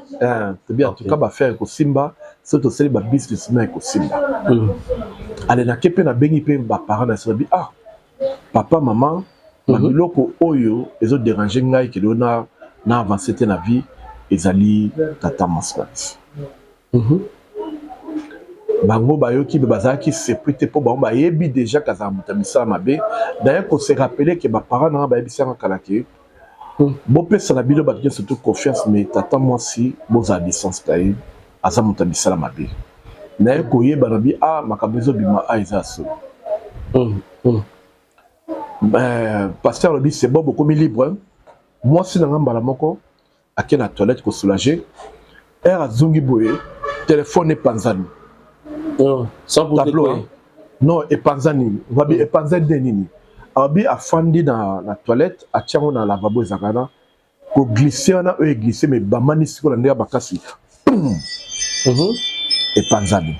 Speaker 1: Tobi en tout cas baaffaire ekosimba, soki tosali babusiness na ekosimba. Ale nake mpe nabengi mpe baparent na biso, nabi ah, papa, mama, babiloko oyo ezoderange ngai kelo na avance te na vie ezali tata mwasi na biso. Bango bayoki mpe bazalaki surpris te, mpo bango bayebi déjà kazala moto ya misala mabe. D'ailleurs, kose rappeler ke baparent nanga bayebisanga kala ke bopesa na bino bato nyonso to confiance, mais tata mwasi bozala distance na ye, aza moto ya misala mabe. Naye koyeba na bi ah, makambo ezobima, ah, eza ya solo. Pasteur alobi c'est bon, bokomi libre. Mwasi na nga mbala moko ake na toilette kosoulager aire, azongi boye, telefone epanzani.
Speaker 2: Tableau
Speaker 1: non, epanzani. Ngabi epanzani nde nini? Abi afandi na toilette, atiango na lavabo, ezalaka na koglisse wana oyo eglisse, mais bamani sikoyo na ndenge ya makasi, pum, epanzani.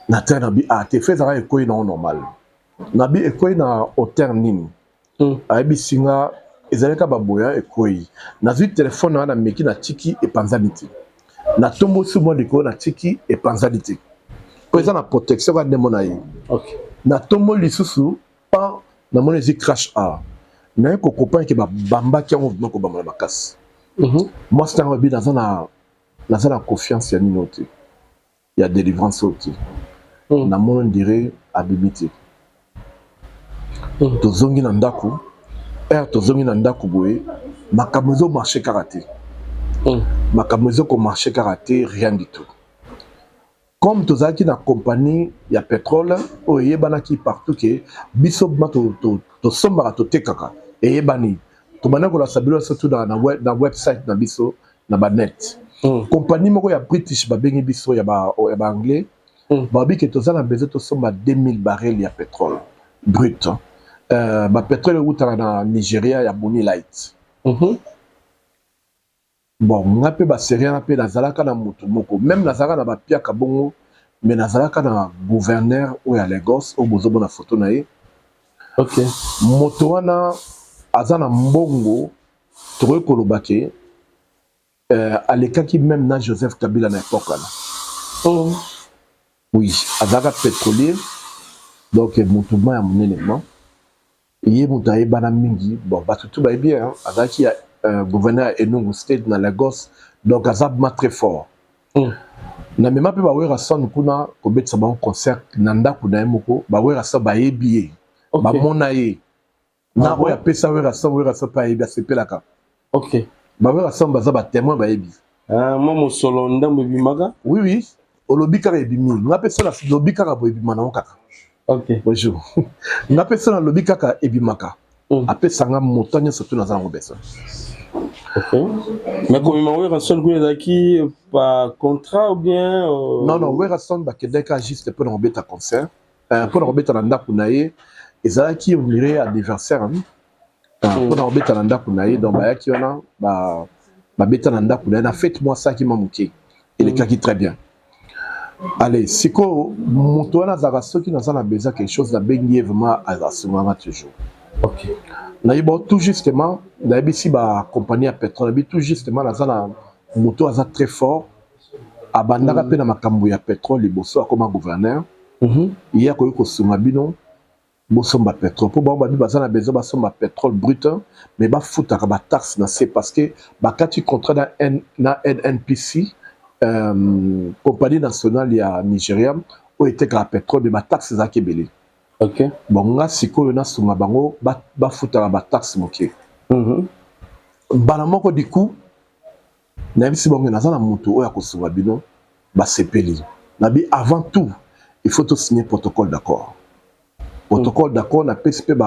Speaker 1: Na tala na bi ah te, fe ezalaka ekoyi nango normal. Na bi ekoyi na hauteur nini? Ayebisi nga ezalaki baboya ekoyi. Nazwi telefone wana, nameki, natiki, epanzani te. Natombosi mwa likolo, natiki, epanzani te, po eza na protection kaka ndemo na ye. Natomboli lisusu pan, namoni ezwi crash a. Naye kocomprendre ke babambaki yango vraiment kobamba na makasi. Mwasi ntango abi naza na confiance ya nini te, ya délivrance oyo te. Namoni on dirait abimi te. Tozongi na ndako, ere tozongi na ndako boye, makambo ezomarche kaka te, makambo ezokomarche kaka te, rien du tout. Comme tozalaki na compagnie ya pétrole oyo eyebanaki partout ke biso ma tosombaka, totekaka, eyebani, tobanda kolasa bilo surtout na website na biso na banet. Compagnie moko ya british babengi biso, ya baanglais, babi ke toza na besoin tosomba 2000 baril ya pétrole brut, bapétrole eutaka na Nigeria ya Bonny Light. Bon, nga mpe basérie wana mpe nazalaka na motu moko, même nazalaka na bapiaka bongo, mais nazalaka na gouverneur oyo ya Lagos oyo bozomona foto na ye. Moto wana aza na mbongo, tokoki koloba ke alekaki même na Joseph Kabila na époque wana. Oui, azalaka pétrolier, donc motu ma ya monene ma ye, moto ayebana mingi. Bon, bato tu bayebi, azalaki ya gouverneur ya Enugu State na Lagos, donc aza ma très fort. Na mema mpe baWerrason kuna kobetisa bango concert na ndako na ye moko. BaWerrason bayebi ye, bamona ye na oyo apesa Werrason. Werrason mpe ayebi, asepelaka. BaWerrason baza batémoin, bayebi.
Speaker 2: Mwa mosolo ndambo ebimaka.
Speaker 1: Oui, olobi kaka ebimi, nga mpe so lobi kaka boye, ebima nango kaka. Bonjour, nga mpe so nalobi kaka ebimaka. Apesanga moto nyonso tu naza nango besoin.
Speaker 2: Mais komema Werrason kuna ezalaki par contrat ou bien
Speaker 1: Non, Werrason bakendaki juste mpona kobeta concert, mpona kobeta na ndako na ye. Ezalaki on dirait anniversaire. Ah, mpona kobeta na ndako na ye. Donc bayaki wana, babeta na ndako na ye na fête mwa asalaki mwa moke, elekaki très bien. Allez, sikoyo moto wana azalaka, soki naza na besoin quelque chose, nabengi ye, vraiment asunganga toujours. Nayebi tout justement, nayebisi bacompagnie ya pétrole, nayebi tout justement naza na moto aza très fort, abandaka mpe na makambo ya pétrole liboso akoma gouverneur. Ye akoki kosunga bino bosomba pétrole, mpo bango babi baza na besoin basomba pétrole brut, mais bafutaka bataxe na se, parce que bakati contrat na NNPC, compagnie nationale ya Nigeria oyo etekaka pétrole, mais bataxe ezalaki ebele. Bon, nga sikoyo nasunga bango bafutaka bataxe moke. Mbala moko du coup nayebisi bango naza na motu oyo akosunga bino. Basepeli. Nabi avant tout il faut tosigner protocole d'accord. Protocole d'accord, napesi mpe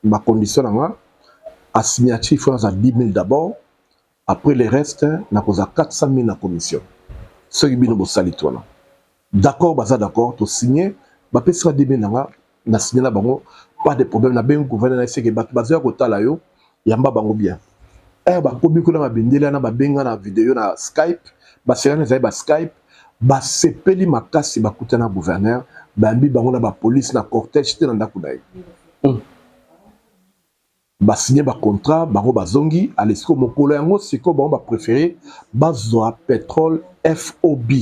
Speaker 1: bacondition na nga. A signature, il faut naza 10 000 d'abord, après le reste nakozwa 400 000 na commission soki bino bosali to wana. D'accord, baza d'accord, tosigne. Bapesika 10 000 na nga, na signe na bango, pas de problème. Nabengi gouverneur na eseke bato bazoya kotala yo, yamba bango bien. Ere bakomi kuna, babendeli wana, babenga na video na Skype, baselani ezali ba Skype, basepeli makasi. Bakutana gouverneur, bayambi bango na bapolice na cortège te na ndako na ye. Basigne bacontrat, bango bazongi. Ale, sikoyo mokolo yango, sikoyo bango bapréféré bazwa pétrole FOB.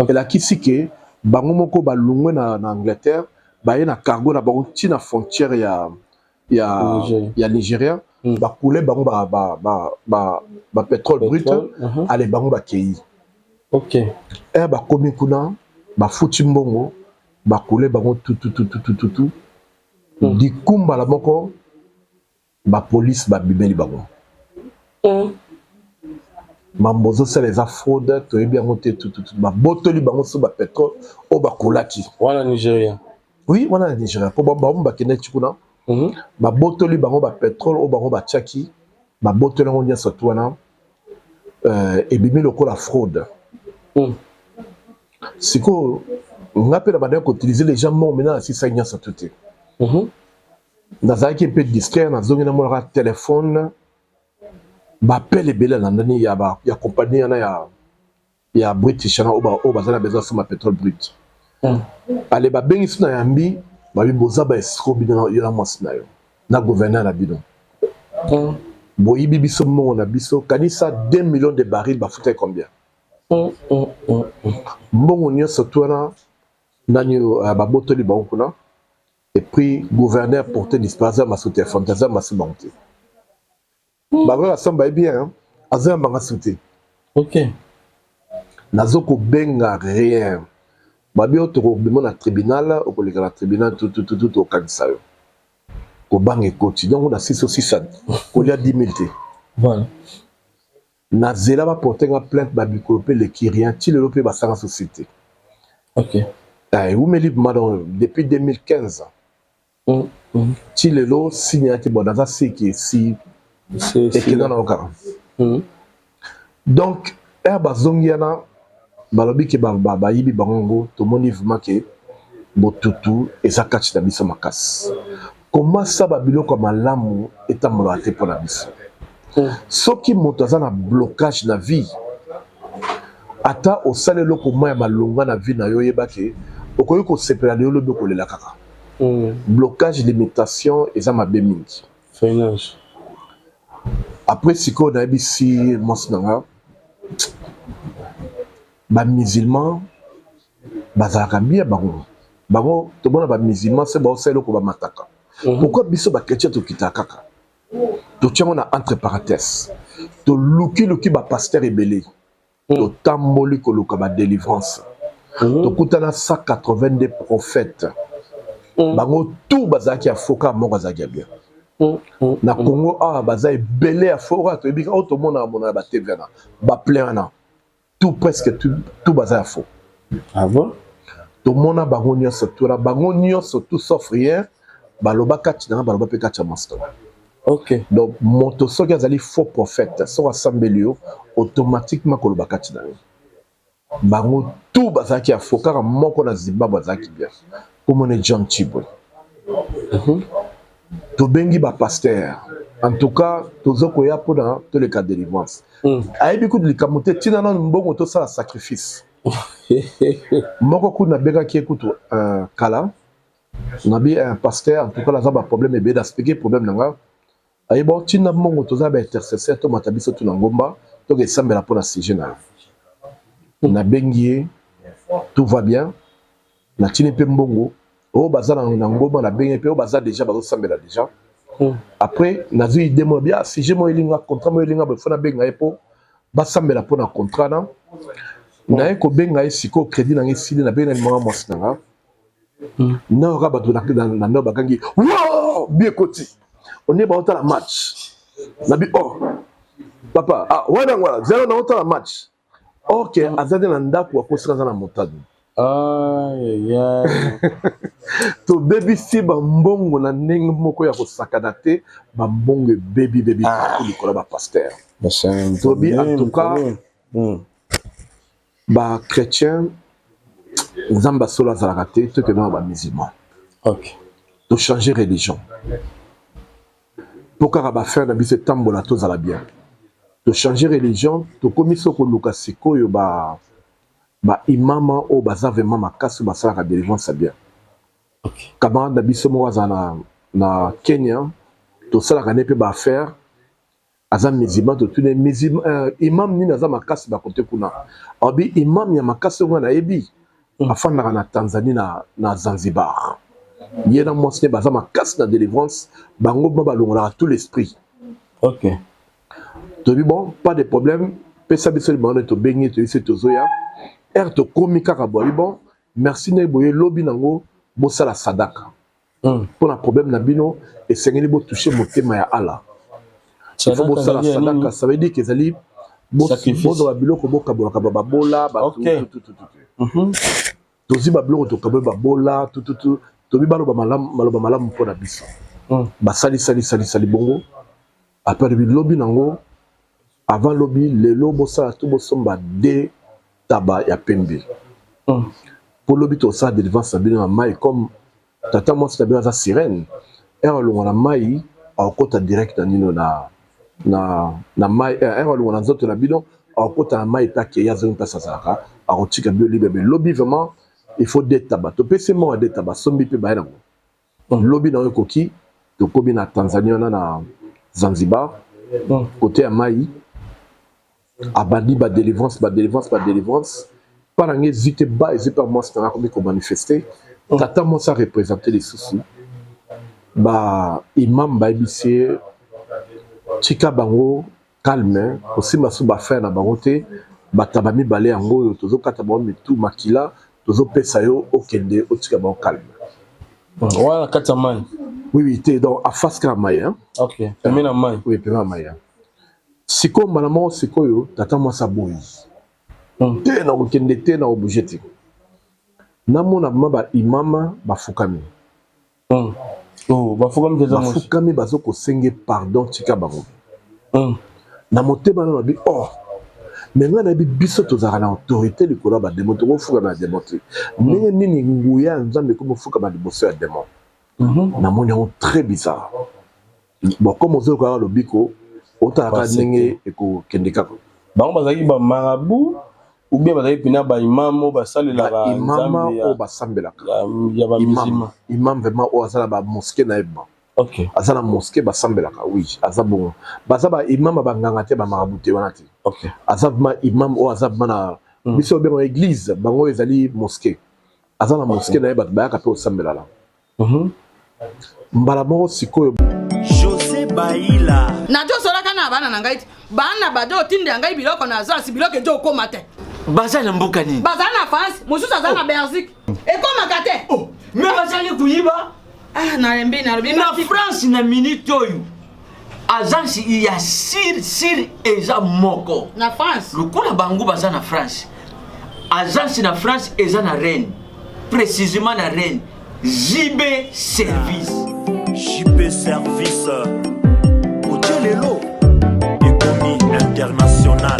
Speaker 1: Elakisi ke bango moko balongwe na Angleterre, baye na cargo na bango ntina frontière ya Nigeria. Bakule bango ba pétrole brut. Ale, bango bakei. Ere bakomi kuna, bafuti mbongo, bakule bango tutututututu. Dikumbala moko bapolice babimeli bango. Mambo ozosala eza fraude, toyebi yango te, tututu. Babotoli bango so bapétrole oyo bakolaki.
Speaker 2: Wana Nigeria?
Speaker 1: Oui, wana na Nigeria, mpo bango bakendaki kuna. Babotoli bango bapétrole oyo bango batiaki, babotoli yango nyonso tu wana, ebimi lokola fraude. Sikoyo nga mpe na bandaki koutiliser les gens moko mena nasisaki nyonso tu te. Nazalaki mpe distraire, nazongi, namonaka telefone, baappel ebele na ndani ya compagnie wana ya british wana oyo baza na besoin asomba pétrole brut. Ale, babengisi na yambi, babi boza ba escrocs, bino, yo na mwasi na yo na gouverneur na bino. Boyibi biso mbongo na biso. Kanisa 2 millions de baril, bafutaki combien? Mbongo nyonso tu wana nani babotoli bango kuna. Et puis gouverneur porté disparu, aza masu telefone te, aza masu bango te. Bango basomba ye bien, aza yambanga su te. Nazo kobenga, rien. Babi oyo tokobima na tribunal, okoleka na tribunal, tutututu, tokanisa yo. Kobanga ekoti, donc na sisi osisa kolia 10 000 te. Na zela baporte nga plainte, babikolo mpe leki, rien. Ti lelo mpe basanga société. Ewumeli ma, donc depuis 2015 ti lelo signe yaki. Bon, naza seki esi ekenda nango kaka. Donc ere bazongi wana, balobi ke bayibi bango yango. Tomoni vraiment ke botutu eza kati na biso makasi. Koma sa babiloko ya malamu etambolaka te mpo na biso. Soki moto aza na blocage na vie, ata osala eloko mwa ya malonga na vie na yo, oyeba ke okoki kosepela lelo, lobi okolela kaka. Blocage, limitation eza mabe mingi.
Speaker 2: Finance.
Speaker 1: Après sikoyo nayebisi mwasi na nga, bamusulman bazalaka bien. Bango tomona bamusulman se baosala eloko, bamataka. Pourquoi biso bachrétien tokitaka kaka? Totiango na entre parenthèse. Tolukiluki bapasteur ebele, totamboli koluka badélivrance, tokutana 182 prophète. Bango tout bazalaki ya faux, kaka moko azalaki ya bien. Na Congo awa baza ebele ya faux. Oyo toyebi, oyo tomonaka mona na batv wana, baplein wana, tout, presque tout, tout baza ya faux.
Speaker 2: Ah bon?
Speaker 1: Tomona bango nyonso, tuna bango nyonso, tout sauf rien. Baloba kati na nga, baloba mpe kati ya master. Donc moto soki azali faux prophète, soki asambeli yo, automatiquement koloba kati na yo. Bango tout bazalaki ya faux, kaka moko na Zimbabwe azalaki bien, komona John Chibwe. Tobengi ba pasteur, en tout cas tozo koya mpona toleka délivrance. Ayebi kutu likambo te, ntina nanu mbongo tosala sacrifice. Moko kutu nabengaki ye kutu kala, nabi un pasteur, en tout cas naza ba problème ebele, naexpliquer problème na nga. Ayeba otinda mbongo, toza ba intercesseur, tomata biso tu na ngomba toke esambela mpona sujet na yo. Nabengi ye, tout va bien, natindi mpe mbongo oyo baza na ngomba, nabengi mpe oyo baza déjà bazosambela déjà. Après nazwi idée moko bia sujet moko elinga contrat moko elinga boye, fo nabenga ye mpo basambela mpona contrat na naye kobenga ye. Sikoyo crédit nanga esili, nabengi na nimanga mwasi na nga, nayoka bato na ndako bakangi wo bi ekoti onde baotala match. Nabi oh papa, ah wana yango wana zelo naotala match. Ok, aza te na ndako, akosika aza na motadi. Tobebisi bambongo na ndenge moko ya kosakana te, bambongo ebebi bebi likolo ya bapasteur. Tobi en tout cas bachrétien, Nzambe asolo azalaka te, tokende na bamusulman. Tochange religion mpo kaka baaffaire na biso etambola, tozala bien. Tochange religion, tokomi so koluka sikoyo ba baimama oyo baza vraiment makasi, oyo basalaka délivrance ya bien. Camarade na biso moko aza na Kenya, tosalaka ne mpe baaffaire, aza musulman. Totuni musulman, imam nini aza makasi bakote kuna. Abi imam ya makasi oyo nga nayebi afandaka na Tanzanie, na Zanzibar. Ye na mwasi ne baza makasi na délivrance, bango ma balongolaka tout l'esprit. Toyebi bon, pas de problème, pesa biso libanga. Tobengi, toyebi se tozoya ere tokomi kaka boye. Bon, merci ndenge boye. Lobi nango bosala sadaka mpona problème na bino, esengeli botouche motema ya Allah. Il faut bosala sadaka, ça veut dire que ezali bozwa babiloko bokabolaka babola. Tozwi babiloko, tokaboli babola tututu. Tobi baloba maloba malamu mpona biso. Basalisalisalisali bongo. Après lobi, lobi nango, avant lobi, lelo bosala to bosomba de taba ya pembe mpo lobi tosala délivrance na bino na mai. Comme tata mwasi na bino aza sirène, ere alongwa na mai akokota direct na nino na mai. Ere alongwa na nzoto na bino, akokota na mai mpe akei, azongi mpasi azalaka, akotika bino libre. Mais lobi vraiment il faut de taba. Topesi moko ya de taba, asombi mpe baye nango. Lobi nango ekoki, tokomi na Tanzanie wana, na Zanzibar, côté ya mai. Abandi badélivrance, badélivrance, badélivrance. Mpa na ngai ezwi te, ba ezwi mpe mwasi nanga akomi komanifeste. Tata mwasi areprésente lisusu baimam, bayebisi ye tika bango calme, kosimba so baaffaire na bango te. Bataba mibale yango oyo tozokata bango mitu, makila tozopesa yo, okende otika bango calme.
Speaker 2: Wana na kati ya mai?
Speaker 1: Oui, te, donc afase kaka mai, hein?
Speaker 2: Ok, pembe na mai.
Speaker 1: Oui, pembe na mai. Sikoyo mbala moko sikoyo tata mwasi aboyi te, na kokende te, na kobouge te. Namona ma baimama bafukami.
Speaker 2: Oh, bafukami tata mwasi?
Speaker 1: Bafukami, bazokosenge pardon, tika bango. Na motema na babi oh, me ngai nayebi biso tozalaka na autorité likolo ya badémon, tokofukama ya démon te. Ndenge nini nguya ya Nzambe ekomi ofukama liboso ya démon? Namoni yango très bizarre. Bon, comme ozoyoka kaka lobiko, otalaka ndenge ekokende kaka.
Speaker 2: Bango bazalaki bamarabout ou bien bazalaki mpena baimam oyo basalelaka?
Speaker 1: Imama oyo basambelaka.
Speaker 2: Ya bamusulman.
Speaker 1: Imam vraiment oyo aza na bamosquée na ye ba aza na mosquée basambelaka. Oui, aza bongo. Baza baimam ya banganga te, bamarabout te wana te. Aza vraiment imam oyo aza vraiment na biso obenga église, bango oyo ezali mosquée. Aza na mosquée na ye, bato bayaka mpe osambela na mbala moko sikoyo.
Speaker 8: José Baila.
Speaker 9: Nazosolaka na bana na ngai ti bana bado otindela ngai biloko na agence, biloko ezo okóma te.
Speaker 8: Baza na mboka nini?
Speaker 9: Baza na France, mosusu aza na Belgique, ekómaka te.
Speaker 8: Oh, me bazali koyiba.
Speaker 9: Ah, nalembi, nalobi.
Speaker 8: Na France na minute oyo, agence ya sir sir eza moko.
Speaker 9: Na France?
Speaker 8: Lokola bango baza na France, agence na France eza na Rennes, précisément na Rennes, JB Service.
Speaker 4: JB Service otie lelo ekomi international.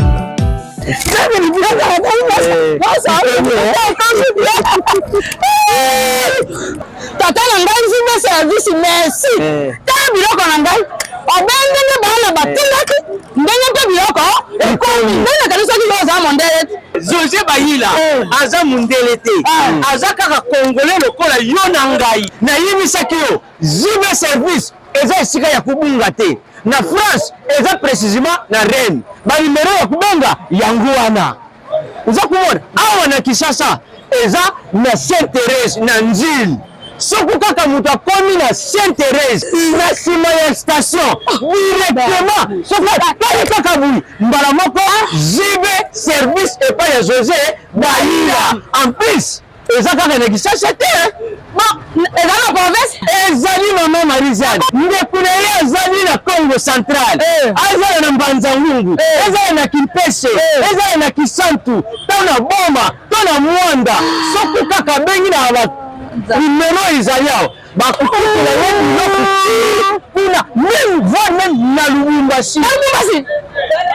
Speaker 10: Tata na ngai nzimbe service merci. Eh. Tala biloko na ngai. Obe ndenge bana batindaki ndenge mpe biloko ekomi. Ndenge nakanisaki yo oza mondele.
Speaker 11: Jose Bayila eh. aza mondele te. Eh. Aza kaka congolais lokola yo na ngai. Nayebisaki yo Zibe service eza esika ya kobunga te. Na France eza precisement na Rennes. Ba numero ya kobenga yango wana. Oza komona awa na Kinshasa eza na Sainte Therese na Nzil. Soki kaka moto akomi na Sainte Therese na nsima ya station directement, soki atali kaka boye mbala moko JB service epai ya Jose Bayila. En plus eza kaka na Kinshasa te,
Speaker 10: bon eza na province
Speaker 11: ezali mama Marie-Jeanne ndeko na ye azali na Congo central eh. Azala na Mbanza Ngungu eh. Ezala na Kimpese eh. Ezala na Kisantu to na Boma to na Mwanda soki kaka abengi na ba numero ezali awa bakokutela ye biloko kuna meme voire meme na Lubumbashi.
Speaker 10: Lubumbashi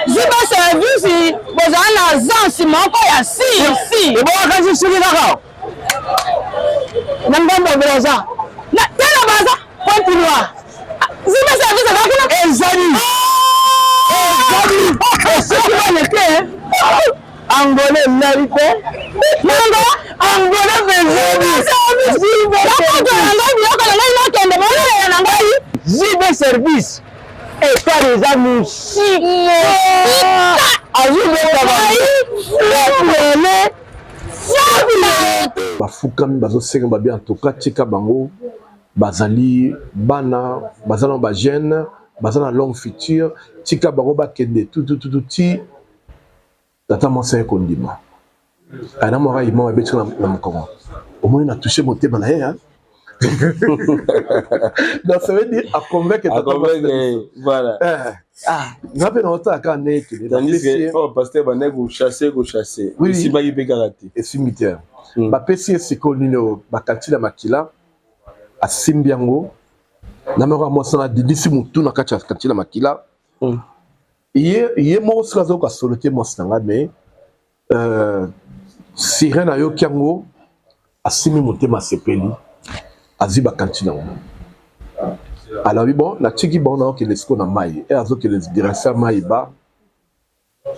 Speaker 10: ziba service bozala na agence moko ya si si
Speaker 11: ebongaka nzisili kaka na ngambo ya Brazza
Speaker 10: na te na Brazza
Speaker 11: Pointe Noire
Speaker 10: ziba service eza kuna
Speaker 11: ezali ezali soki baleke Angola elali te
Speaker 10: Angola
Speaker 11: Angola mpe
Speaker 10: ezali biloko na ngai biloko na ngai nakende bolela na ngai
Speaker 11: zibe service etali eza mosika azobeta bango
Speaker 1: Bafukami bazosenga babi en tout cas tika bango bazali bana baza na ba jeune baza na longue future tika bango bakende tutututu ti tata mwasi aye kondima ana mwaka imam abeti na mokongo omoni na touche motema na ye hein? Donc ça veut dire a convaincre tata mwasi
Speaker 2: voilà
Speaker 1: eh. Ah, nga mpe naotala kaka ndenge ekende
Speaker 2: tandis que oh pasteur bandaki kochasse kochasse esimbaki mpe kaka te
Speaker 1: esimbi te hmm. Bapesi ye sikoyo nini oyo bakanti na makila asimbi yango na moko ya mwasi wana adindisi motu na kati ya kanti na makila hmm. Ye, ye moko soki azoyoka solo te mwasi na ngai mais euh, sirene ayoki yango asimbi motema asepeli azwi bakanti na yango alobi bon natiki bango naokende sikoyo na mai e azokende direction ya mai ba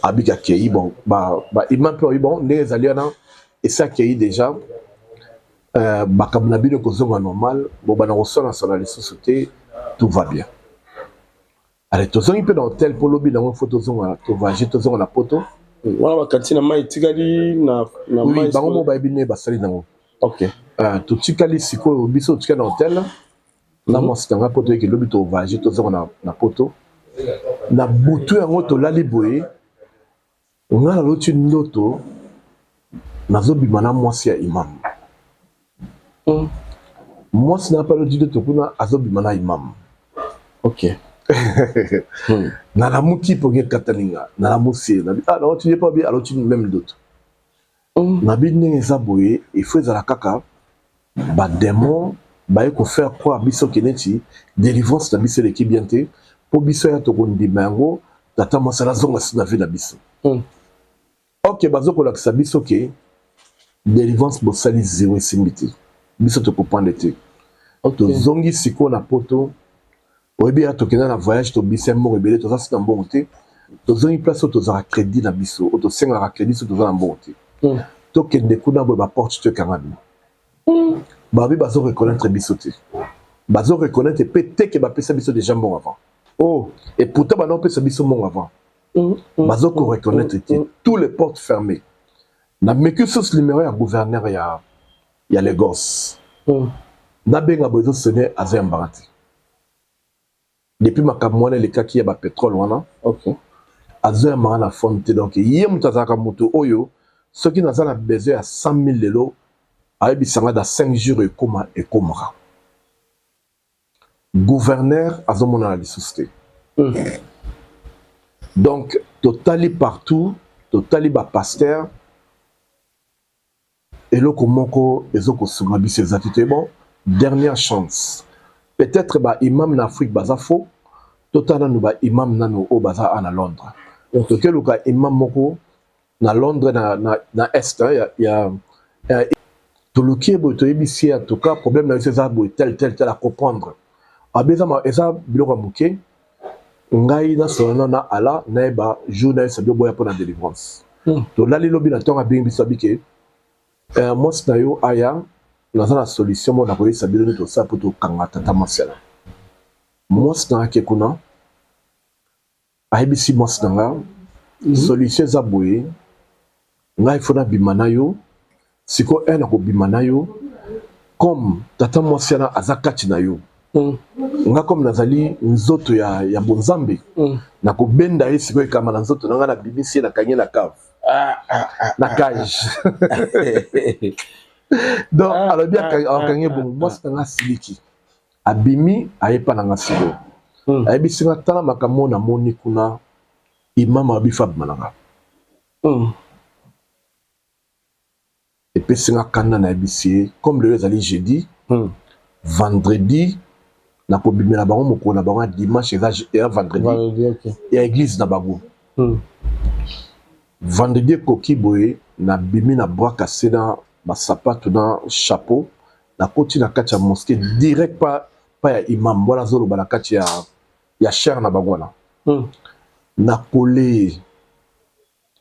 Speaker 1: abiki akei bon ba imam mpe babi bon ndenge ezali wana esi akei déjà euh, makambo na bino ekozonga normal bobanda koswanaswana lisusu te tout va bien. Allez, tozongi mpe na hotel mpo lobi nango fo tozonga tovoyage tozonga na poto.
Speaker 2: Wana bakanti na mai etikali na,
Speaker 1: na oui, mai bango moko bayebi ndenge basali nango.
Speaker 2: Ok.
Speaker 1: Uh, totikali sikoyo biso totikali na hotel na mhm. mwasi na ngai mpo toyeki lobi tovoyage tozonga na, na poto. Na butu yango tolali boye Nga naloti ndoto nazobima na mwasi ya imam. Mm. Mwasi na aloti ndoto kuna azobima na imam.
Speaker 2: Ok.
Speaker 1: hmm. Nalamuki mpo ekatani nga nalamusi ye nabi ah naloti ye mpo abi aloti meme ndoto. Mm. Nabi ndenge eza boye il faut ezala kaka ba demon baye ko faire croire biso ke neti delivrance na biso eleki bien te mpo biso ya tokondima yango tata mwasi azonga si na vie na biso mm. Ok bazokolakisa biso ke delivrance bosali zero esimbi te biso tokoprendre te okay. Tozongi sikoyo na poto oyebi ya tokenda na voyage tobisa mbongo ebele toza si na mbongo te tozongi place oyo tozalaka crédit na biso oyo tosengaka crédit so toza na mbongo te mm. Tokende kuna boye baporte to ekangami mm. Babi bazo reconnaître biso te bazo reconnaître mpe te ke bapesa biso déjà mbongo avant oh et pourtant bana opesa biso mbongo avant mm, mm, bazo ko reconnaître te mm, tous les portes fermées na meki susu numéro ya gouverneur ya ya Lagos mm. Nabenga boye ezosone aza yambaka te depuis makambo wana elekaki ya bapetrole wana
Speaker 2: okay.
Speaker 1: Azoyambaka na phone te donc ye moto azalaka moto oyo soki naza na besoin ya 100 000 lelo ayebisanga dans 5 jours ekoma ekomaka gouverneur azomonana lisusu te mm. Donc totali partout totali bapasteur eloko moko ezokosunga biso eza te te bon dernière chance peut-être ba imam na Afrique baza faux totala nanu ba imam nanu oyo baza a na Londres tokeluka imam moko na Londres na, na, na est hein, ya, ya, ya. Toluki ye boye, toyebisi ye en tout cas problème na biso eza boye tel tel tel, a comprendre. Abi eza eza biloko ya moke, ngai nasolola na Allah nayeba jour nayebisa bino boya pona delivrance. Tolali lobi na tongo abengi biso abi ke mwasi na yo aya, naza na solution moko nakoyebisa bino nde tosala po tokanga tata mwasi wana. Mwasi na ake kuna ayebisi mwasi na nga solution eza boye, ngai faut nabima na yo sikoyo, heure nakobima na yo comme tata mwasi wana aza kati na yo, nga comme nazali nzoto ya bonzambe, nakobenda ye sikoyo ekama na nzoto na nga, nabimisi ye, nakangi ye na cave, na cage. Donc alobi akangi ye bongo, mwasi na nga asiliki, abimi aye epa na nga sikoyo, ayebisi nga tala makambo oyo namoni kuna, imam alobi faut abima na nga. Epesi nga kanda, nayebisi ye comme lelo ezali jeudi, vendredi nakobimela bango mokolo na bango ya dimanche, eza vendredi ya église na bango. Vendredi ekoki boye, nabimi na bras cassé na basapatu na chapeau, nakoti na kati ya mosquée direct pa ya imam wana azoloba na kati ya chaire na bango wana. Nakole ye,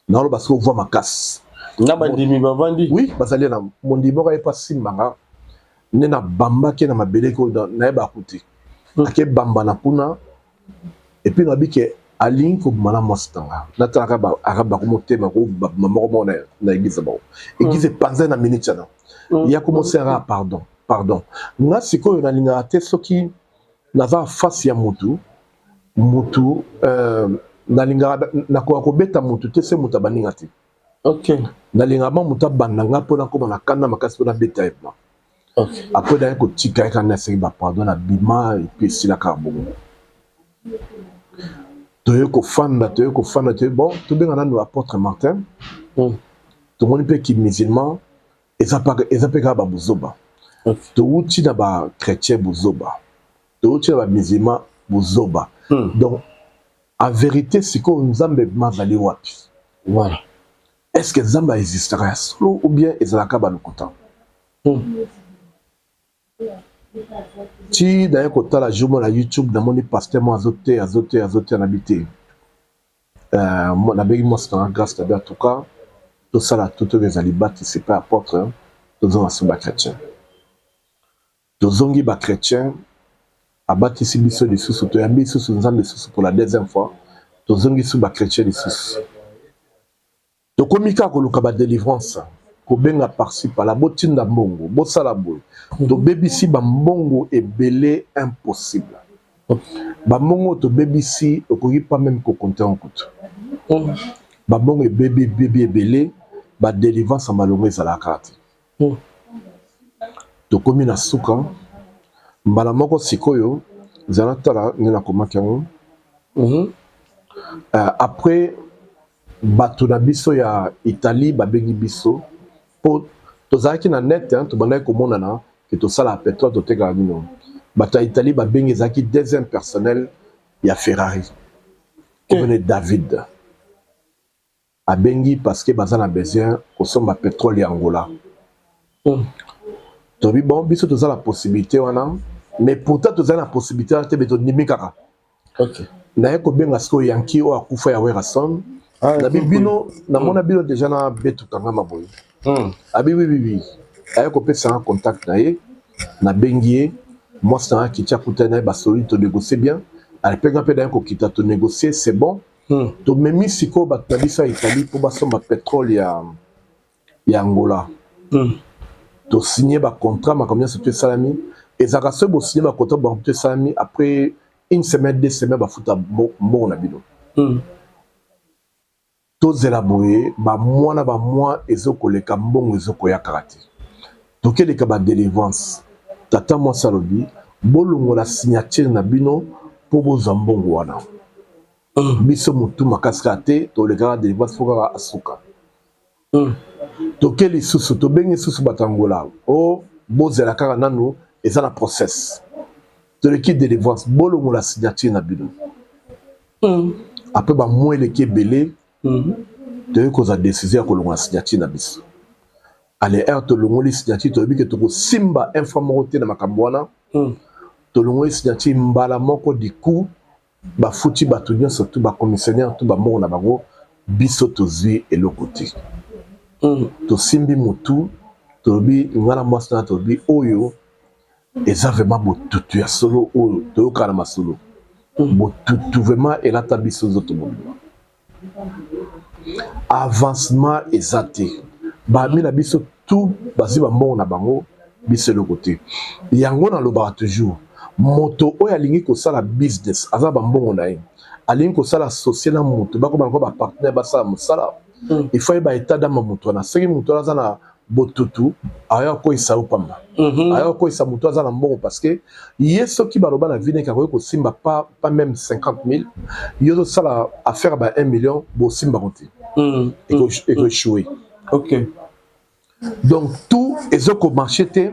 Speaker 1: naoloba soki ovwa makasi.
Speaker 2: Na bandimi bavandi?
Speaker 1: Oui, bazali na mondimi moko aye mpo asimbanga nde nabambaki na mabele ko nayeba kuti ake bamba na kuna. Et puis nabi ke alingi kobima na mwasi na nga, natalaka ba arabe bakomotema ko babima moko moko na église na bango, église epanzani na minute wana. Ya komosengaka pardon, pardon. Nga sikoyo nalingaka te soki naza face ya mutu mutu, nalingaka nakoka kobeta mutu te se mutu abaninga te. Nalingaka ma mutu abanda nga mpo nakóma na kanda makasi mpo nabeta ye ma. Après naye kotika ye kaka nde asengi bapardon, na bima et puis esila kaka bongo. Toye kofanda, toye kofanda, toye bon, tobenga nanu apôtre Martin. Tomoni mpe ki musulman eza mpe kaka babuzoba. Towuti na bachrétien buzoba, towuti na bamusulman buzoba. Donc en vérité sikoyo Nzambe mazali wapi?
Speaker 2: Voilà.
Speaker 1: Est-ce que Nzambe aexistaka ya solo ou bien ezalaka balukuta? Ti naye kotala jour moko na YouTube, namoni pasteur moko azoteya, azoteya, azoteya, nabi te. Nabengi mwasi nanga Grâce, nabi en tout cas tosala tout tokeza libatisi pe apôtre, tozonga so bachrétien. Tozongi bachrétien, abatisi biso lisusu, toyambi lisusu Nzambe lisusu pour la deuxième fois, tozongi su bachrétien lisusu. Tokomi kaka koluka ba délivrance, kobenga par-ci par-là, botinda mbongo, bosala boye. Tobebisi bambongo ebele impossible. Bambongo tobebisi okoki pas même kocompter yango kutu. Bambongo ebebi ebebi ebele, ba délivrance ya malongo ezalaka kaka te. Tokomi na suka mbala moko sikoyo, zala tala nde nakomaki yango. Après bato na biso ya Italie babengi biso po tozalaki na net, tobandaki komonana ke tosalaka pétrole, totekaka bino. Bato ya Italie babengi, ezalaki deuxième personnel ya Ferrari komene David abengi parce que baza na besoin kosomba pétrole ya Angola. Tobi bon, biso toza na possibilité wana, mais pourtant toza na possibilité wana te, mais tondimi kaka. Naye kobenga sikoyo Yanki oyo akufa ya Werrason, nabi bino namona bino déjà na betu kangama boye. Abi oui, oui, oui. Aye kopesanga contact na ye, nabengi ye, mwasi nanga akiti, akutani na ye, basoli, tonégocie bien. Apenga mpe naye kokita, tonégocie, c'est bon. Tomemi sikoyo bato na biso ya Italie mpo basomba pétrole ya Angola. Tosigne bacontrat, makambo nyonso to esalami. Ezalaka soki bosigne bacontrat, bango to esalami, après une semaine, 2 semaines bafuta mbongo na bino. Tozela boye bamwa na bamwa ezokoleka, mbongo ezokoya kaka te. Tokeleka badélivrance, tata mwasi alobi bolongola signature na bino mpo bozwa mbongo wana. Biso motu makasi kaka te, tolekaka délivrance mpo kaka asuka. Toke lisusu, tobengi lisusu bato ya Angola, o bozela kaka nanu, eza na process. Toleki délivrance, bolongola signature na bino. Après bamwa eleki ebele, toyei kozwa décision ya kolongola signature na biso. Ale heure tolongoli signature, toyebi ke tokosimba un fois moko te na makambo wana. Tolongoli signature mbala moko, du coup bafuti bato nyonso tu, bacommissionnaire tu, bambongo na bango, biso tozwi eloko te. Tosimbi motu, tolobi, nga na mwasi na, tolobi oyo eza vraiment botutu ya solo oyo toyokaka na masolo. Botutu vraiment elata biso nzoto mobimba, avancement eza te. Bami na biso tu bazwi bambongo na bango, biso eloko te. Yango nalobaka toujours, moto oyo alingi kosala business, aza bambongo na ye, alingi kosala associé na moto, bakoma lokola bapartenaire, basala mosala, il faut yeba état d'âme moto wana. Soki moto wana aza na botutu, aya koyisa yo pamba, aya koyisa moto aza na mbongo, parce que ye soki baloba na vie neke akoki kosimba pas même 50 000, yo ozosala affaire ba 1 million, bosimbako te, ekoéchouer. Donc tout ezokomarcher te.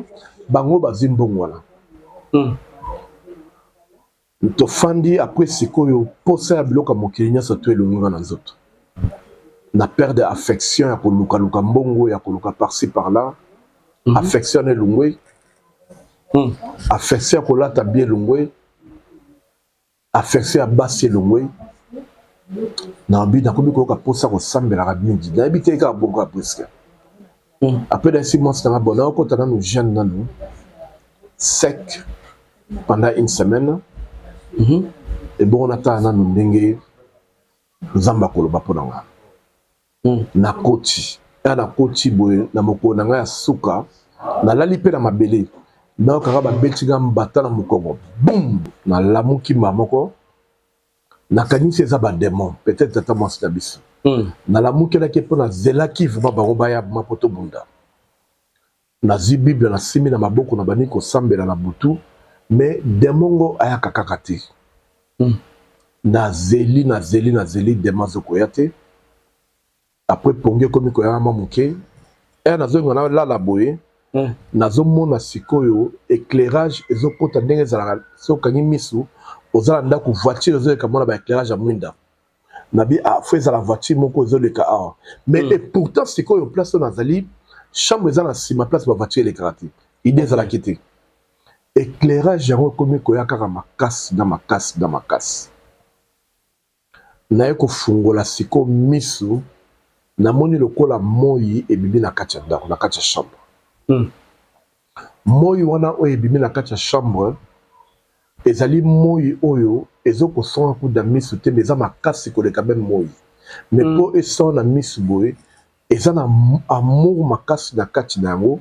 Speaker 1: Bango bazwi mbongo wana, tofandi. Après sikoyo posa ya biloko ya mokili nyonso to elongwaka na nzoto, na perte affection ya kolukaluka mbongo, ya koluka par-ci par-là. Affection na elongwe, affection ya kolata bien elongwe, affection ya basi elongwe. Nabi nakomi koyoka mposa kosambelaka mingi, nayebi te, kaka bongo ya presque. Après nayesi mwasi nanga: bon, naokota nanu jeûne nanu sec pendant une semaine, ebongo natala nanu ndenge Nzambe akoloba mpo na nga. Nakoti ya nakoti boye na mokolo na ngai ya suka, nalali mpe na mabele, nayokaka babeti nga mbata na mokongo, bum! Nalamuki mbala moko, nakanisi eza badémon, peut-être tata mwasi na biso. Nalamukelaki mpo nazelaki vraiment bango baya ma mpo tobunda. Nazwi Bible, nasimbi na maboko, na bandi kosambela na butu, mais démon ngo ayaka kaka te. Nazeli, nazeli, nazeli, démon azokoya te. Après pongi ekomi koyaka mwa moke, ere nazolinga nalala boye, nazomona sikoyo éclairage ezokota ndenge ezalaka soki okangi misu, oza na ndako, voiture ezoleka, mona ba éclairage ya mwinda. Nabi ah, faut ezala voiture moko ezoleka awa, mais et pourtant sikoyo place oyo nazali, chambre eza na nsima, place bavoiture elekaka te. Idée ezalaki te. Éclairage yango ekomi koya kaka makasi na makasi na makasi. Naye kofungola sikoyo misu, namoni lokola moi ebimi na kati ya ndako, na kati ya chambre. Moi wana oyo ebimi na kati ya chambre ezali moi oyo ezokosonga kuda misu te, mais eza makasi koleka même moi, mais mpo esonga na misu boye, eza na amour makasi na kati na yango.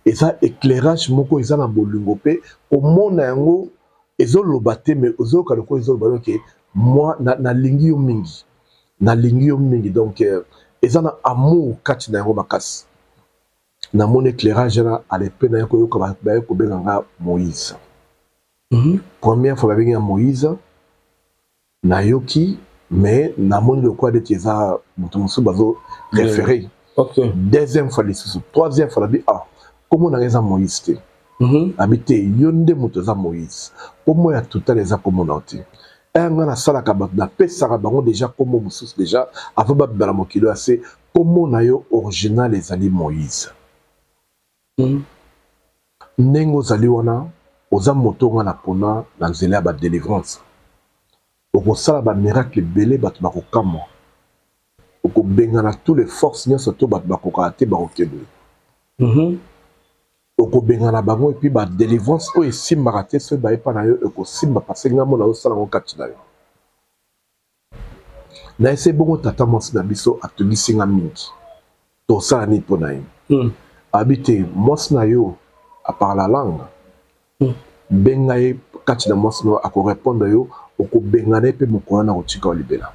Speaker 1: Eza éclairage moko eza na bolingo, mpe komona yango ezoloba te, mais ozoyoka lokola ezoloba. Donc moi nalingi yo mingi, nalingi yo mingi. Donc eza na amour kati na yango makasi. Namoni éclairage wana ale, mpe naye koyoka baye kobenga nga Moïse. Première fois babengi nga Moïse, nayoki, mais namoni lokola neti eza moto mosusu bazo référé. Deuxième fois lisusu, troisième fois, nabi: ah, kombo nanga eza Moïse te. Abi te, yo nde moto eza Moïse, kombo ya total eza kombo na yo te. Nga nasalaka bato, napesaka bango déjà kombo mosusu déjà avant babima na mokili oyo ase. Kombo na yo original ezali Moïse. Ndenge ozali wana, oza moto nga na pona na nzela ya badélivrance, okosala bamiracle ebele, bato bakokamwa, okobengana tous les forces nyonso to bato bakokaka te, bakokende, okobengana bango. Et puis badélivrance oyo esimbaka te, soki bayepa na yo ekosimba, parce nga mona osala yango kati na yo. Nayese bongo tata mwasi na biso atungisi nga mingi, tosala nini mpo na ye? Abi te, mwasi na yo aparle la langue, benga ye kati na mwasi na yo, akorépondre yo, okobengana ye mpe mokolo wana akotika yo libela.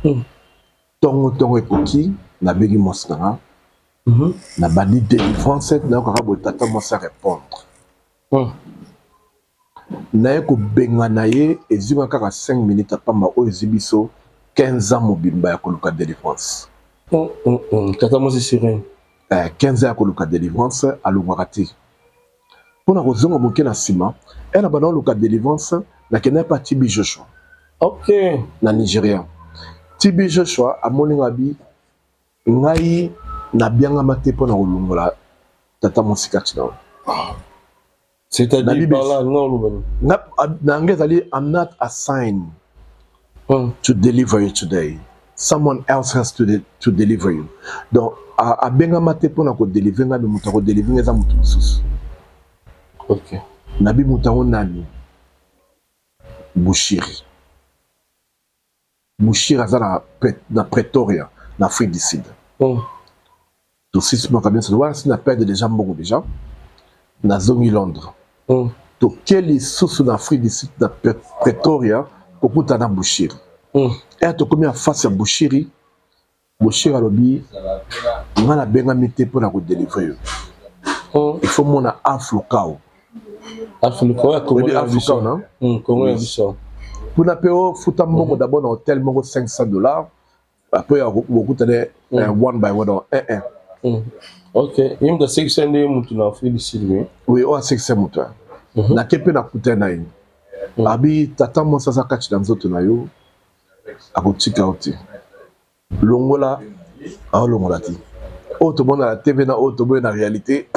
Speaker 1: Ntongo ntongo ekoki, nabengi mwasi na nga, nabandi délivrance, nayokaka boye tata mwasi arépondre. Naye kobengana ye, ezwi nga kaka 5 minutes apamba oyo ezwi biso 15 ans mobimba ya koluka délivrance.
Speaker 2: Tata mwasi sirène.
Speaker 1: 15 ans ya koluka délivrance, alongwaka te. Mpona kozonga moke na nsima, e na banda koluka délivrance, nakendaki mpa TB Joshua na Nigeria. TB Joshua amoni nga, bi ngai Nabiangama te mpo na kolongola tata mwasi kati na yo.
Speaker 2: C'est-à-dire par là, non, oloba
Speaker 1: Na anglais ezali I'm not assigned to deliver you today. Someone else has to, de to deliver you. Donc abengama te mpo na kodelivre ngai, me moto akodelivre ngai eza moto mosusu.
Speaker 2: Okay.
Speaker 1: Nabi moto yango nani? Bushiri. Bushiri aza na, na Pretoria, na Afrique du Sud. Tosisi makambo nyonso wana, si na perdre déjà mbongo déjà, nazongi Londres. Toke lisusu na Afrique du Sud, na Pretoria, kokutana na Bushiri. Ere tokomi en face ya Bushiri, Bushiri alobi nga nabengami te mpo na kodelivre yo. Il faut mona Aflukao.
Speaker 2: Aflukao ya Congo ya
Speaker 1: biso. Non?
Speaker 2: Congo ya biso.
Speaker 1: Kuna pe ofuta mbongo d'abord na hôtel moko 500 $, après bokutane one by one, un un.
Speaker 2: Ok, ye moto asekisa nde motu na Afrique du Sud, oui.
Speaker 1: Oui, oyo asekisa moto. Nake mpe nakutani na ye. Abi tata mwasi aza kati na nzoto na yo, akotika yo te. Longola, aolongola te. Oyo tomona na TV na oyo tomoni na réalité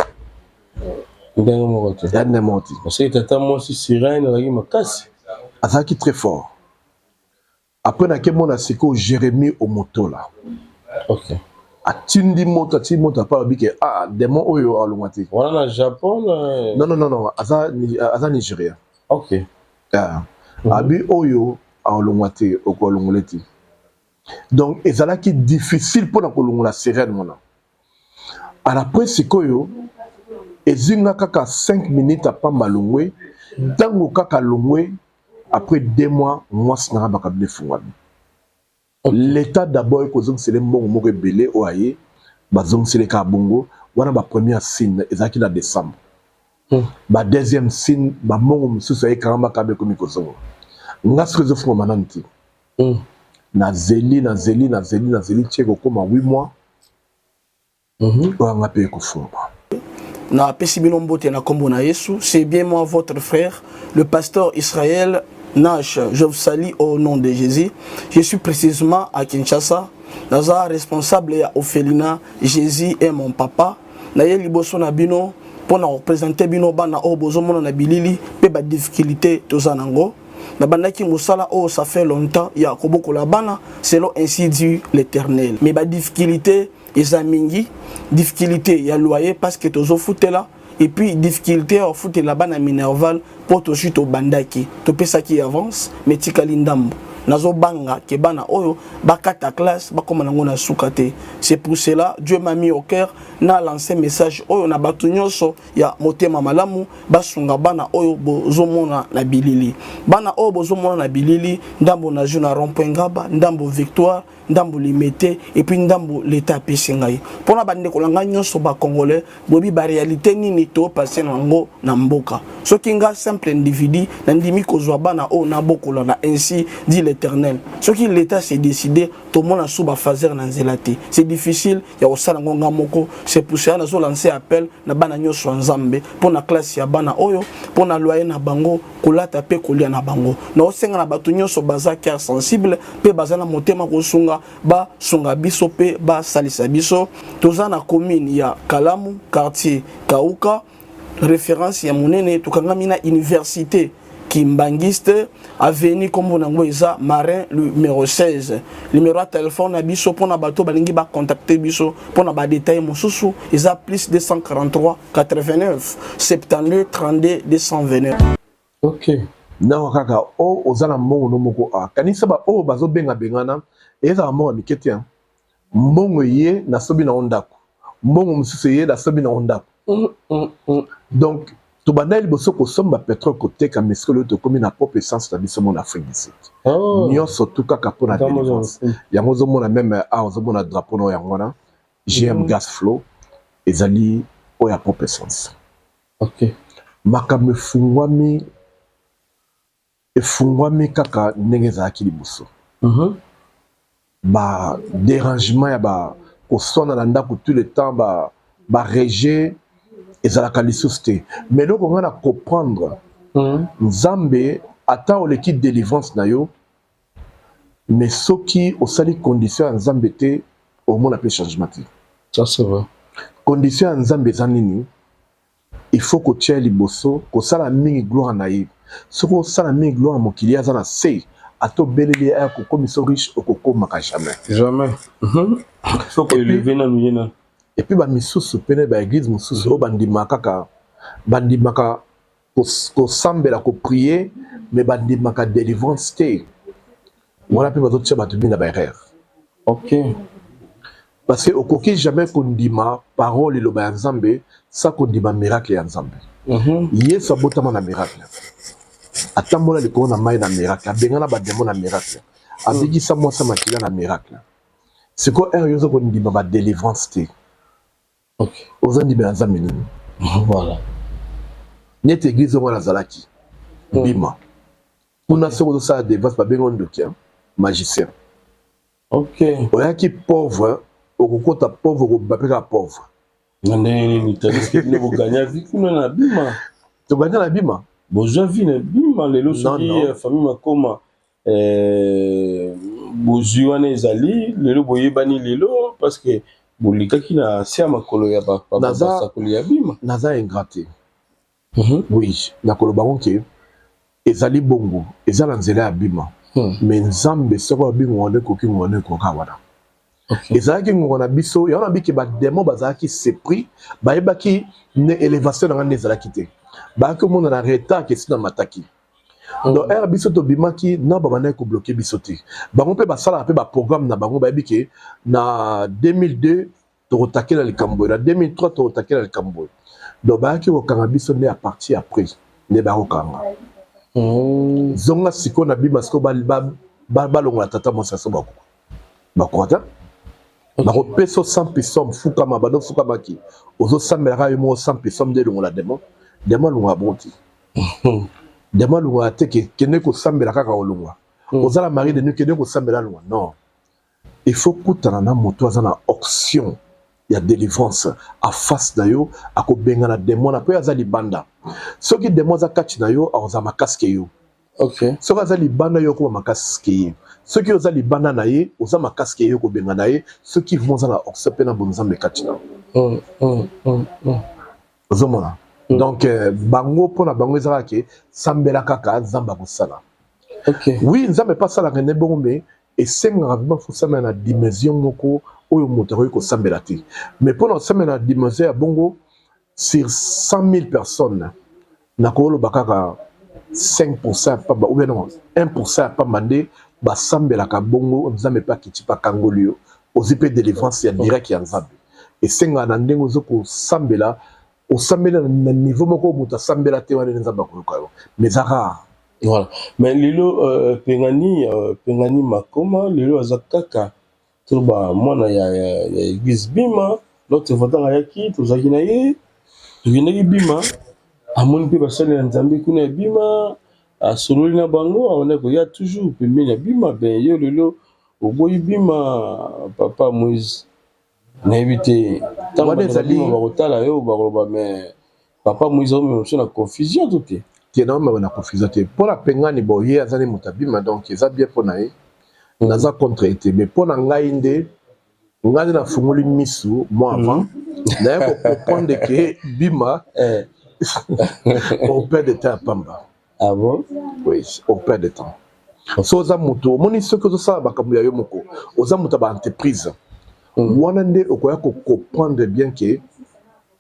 Speaker 2: ndenge moko te.
Speaker 1: Ya ndenge moko te.
Speaker 2: Parce que tata mwasi sirène azalaki makasi.
Speaker 1: Azalaki très fort. Après nake mona sikoyo Jérémie Omotola. Atindi moto, atindi moto apa alobi ke ah démon oyo alongwa te.
Speaker 2: Wana na Japon?
Speaker 1: Non, non, non, non, aza aza Nigérien. Ah. Abi oyo alongwa te, okolongola te. Donc ezalaki difficile mpona kolongola sirène wana. Après sikoyo ezwi nga kaka 5 minutes apamba longwe, ntango kaka longwe, après 2 mois mwasi nanga bakabila efungwami. L'état d'abord ekozongisela mbongo moko ebele oyo aye bazongisela kaka bongo wana. Bapremière signe ezalaki na décembre. Ba deuxième signe, bambongo mosusu ayekanga makaba ekomi kozonga. Nga soki ezofungwama nanu te, nazeli, nazeli, nazeli, nazeli tie kokóma 8 mois, oyo anga mpe ekofungwama.
Speaker 12: Napesi bino mbote na kombo na Yesu. C'est bien moi, votre frère, le pasteur Israël Nash. Je vous salue au nom de Jésus. Je suis précisément à Kinshasa. Naza responsable ya orphelinat Jésus est mon papa. Naye liboso na bino mpona koprésenter bino bana oyo bozomona na bilili mpe badifficulté toza nango. Nabandaki mosala oyo ça fait longtemps ya kobokola bana selon ainsi dit l'Éternel, mais badifficulté eza mingi. Difficulté ya loyer parce que tozofutela, et puis difficulté ya kofutela bana minerval mpo tozwi, tobandaki, topesaki avance mais tikali ndambo. Nazobanga ke bana oyo bakata classe, bakóma nango na suka te. C'est pour cela Dieu m'a mis au cœur na lancer message oyo na bato nyonso ya motema malamu, basunga bana oyo bozomona na bilili. Bana oyo bozomona na bilili, ndambo nazwi na rond-point Ngaba, ndambo Victoire, ndambo Limete, et puis ndambo leta apesi ngai. Mpona bandeko na ngai nyonso bacongolais, boyebi baréalité nini topase na yango na mboka. Soki nga simple individu nandimi kozwa bana oyo nabokola na ainsi dit l'Éternel, soki l'État s'est décidé, tomona su bafaser na nzela te. C'est difficile ya kosala yango nga moko. C'est pour cela nazolancer appel na bana nyonso ya Nzambe mpo na classe ya bana oyo, mpo na loyer na bango, kolata mpe kolia na bango. Naosenga na bato nyonso baza cœur sensible mpe baza na motema kosunga, basunga biso mpe basalisa biso. Toza na commune ya Kalamu, quartier Kauka, référence ya monene. Tokangami na université Kimbangiste, avenue nkombo nango eza Marin, numéro 16. Numéro ya telefone na biso mpona bato balingi bacontacte biso mpona badetail mosusu eza plus 243 89 72 32 229.
Speaker 1: Ndako kaka o oza na mbongo no moko a kanisa ba oyo bazobenga-bengana, ezala mbongo ya mike te. Mbongo eye, nasobi nango ndako. Mbongo mosusu eye, nasobi nango ndako. Donc tobandaki liboso kosomba pétrole, koteka, mais sikoyo tokomi na propre essence na biso mo na Afrique du Sud. Nyonso tu kaka mpona délivrance. Yango ozomona même awa, ozomona drapeau na yango wana, GM Gas Flow, ezali oyo ya propre essence. Makambo efungwami, efungwami kaka ndenge ezalaki liboso. Ba dérangement ya ba koswana na ndako tout le temps, ba barejet ezalaka lisusu te. Mais eloko ngai na comprendre, Nzambe ata oleki délivrance na yo, mais soki osali condition ya Nzambe te, omona mpe changement te.
Speaker 2: Ça c'est vrai.
Speaker 1: Condition ya Nzambe eza nini? Il faut kotia ye liboso, kosala mingi gloire na ye. Soki osala mingi gloire ya mokili, ye aza na se, ata obeleli ye aya kokomisa yo riche, okokomaka jamais.
Speaker 2: Jamais. Faut ko elever nanu ye nanu.
Speaker 1: Et puis ba misusu pene ba eglise mosusu oyo bandimaka kaka bandimaka kosambela ko prier mais bandimaka delivrance te. Wana pe bazotia bato mingi na ba erreur.
Speaker 2: Ok.
Speaker 1: Parce que okoki jamais kondima parole liloba ya Nzambe sans kondima miracle ya Nzambe. Mm -hmm. Yesu abotama na miracle. Atambola likolo na mai na miracle, abengana ba demon na miracle. Abikisa mwasi makila na miracle. Sikoyo heure yo oza kondima ba delivrance te.
Speaker 2: Okay.
Speaker 1: Oza ndimela Nzambe nini?
Speaker 2: Voilà.
Speaker 1: Neti eglise oyo nazalaki. Bima. Kuna soki ozosala delivrance babengi yo ndoki, magicien.
Speaker 2: Ok.
Speaker 1: Oyaki pauvre, okokota pauvre, okobima pe kaka pauvre.
Speaker 2: Na ndenge nini? Tandis que bino bogagna vie kuna na Bima.
Speaker 1: Togagna na Bima?
Speaker 2: Bozwa vie na Bima lelo soki euh, famille Makoma euh, bozwi wana ezali lelo boyebani lelo parce que bolikaki na se ya makolo ya basakoli ya Bima.
Speaker 1: Naza ingrat te. Mm -hmm. Oui, nakoloba ngo ke ezali bongo, eza na nzela ya bima. Mm. Mais Nzambe soki alobi ngonga ekoki, ngonga ekoka wana.
Speaker 2: Okay.
Speaker 1: Ezalaki ngonga na biso, yango na biki ba demon bazalaki surpris, bayebaki ne elevation na nga nde ezalaki te. Bayaki komona na retard ke sina mataki. Mm. Donc heure biso tobimaki na babandaki kobloke biso te. Bango mpe basalaka mpe ba programme na bango bayebi ke na 2002 tokotakela likambo boye na 2003 tokotakela likambo boye donc bayaki kokanga biso nde à partir après nde bakokanga
Speaker 2: hmm.
Speaker 1: zonga sikoyo na bima sikoyo balongola tata mwasi aso bakoka bakoka te bakopesa yo sans pisome fukama bando fukamaki ozosambelaka yo moko sans pisome nde elongola demon demon alongwaka bongo te demon alongwaka te kende kosambela kaka olongwa hmm. oza na mari de nuit kende kosambela alongwa non Il faut kutana na moto aza na option ya delivrance a face na yo akobengana demon na po aza libanda soki demon aza kati na yo akozala makasi ke yo
Speaker 2: okay.
Speaker 1: soki aza libanda yo okoma makasi ke ye soki oza libanda na ye oza makasi ke ye okobengana ye soki vraiment oza na option mpe na bonzambe kati na yo
Speaker 2: mm, mm, mm, mm.
Speaker 1: ozomona mm. donc euh, bango mpo na bango ezalaka ke sambela kaka nzambe akosala
Speaker 2: okay.
Speaker 1: oui nzambe mpe asalaka nde bongo me esengaka vraiment fo sambela na dimension moko oyo moto akoki kosambela te mais mpo na kosambela na dimension ya bongo sur 100 000 personnes nakoloba kaka 5 ya pamba ou bien non 1 ya pamba nde basambelaka bongo nzambe mpe akiti mpe akangoli yo ozwi mpe delivrance ya direct ya nzambe esengaka na ndenge ozo kosambela osambela na niveau moko moto asambela te wana nde nzambe akoyoka yo mais eza rare
Speaker 2: Voilà. Mais lelo euh, Pengani euh, Pengani Makoma lelo aza kaka toloba mwana ya, ya, ya église Bima l'autre fois ntango ayaki tozalaki na ye tokendaki Bima amoni mpe basali ya Nzambe kuna ya Bima asololi na bango abandaki koya toujours pembeni ya Bima ben yo lelo oboyi Bima papa Moïse nayebi te ntango ezali bakotala yo bakoloba mais papa moïse omema biso na confusion to te
Speaker 1: te naomema na confusion te mpo na pengani bo ye aza nde moto abima donc eza bien mpo na ye mm. naza contre ye te mais mpo na ngai nde ngai nde nafungoli misu mwa avant mm. naye kocomprendre ke bima
Speaker 2: eh.
Speaker 1: au perd de temps ya pamba
Speaker 2: Ah bon?
Speaker 1: Oui, au perd de temps. So oza moto omoni soki ozosala makambo ya yo moko oza moto ya ba entreprise mm. wana nde okoya ko comprendre bien ke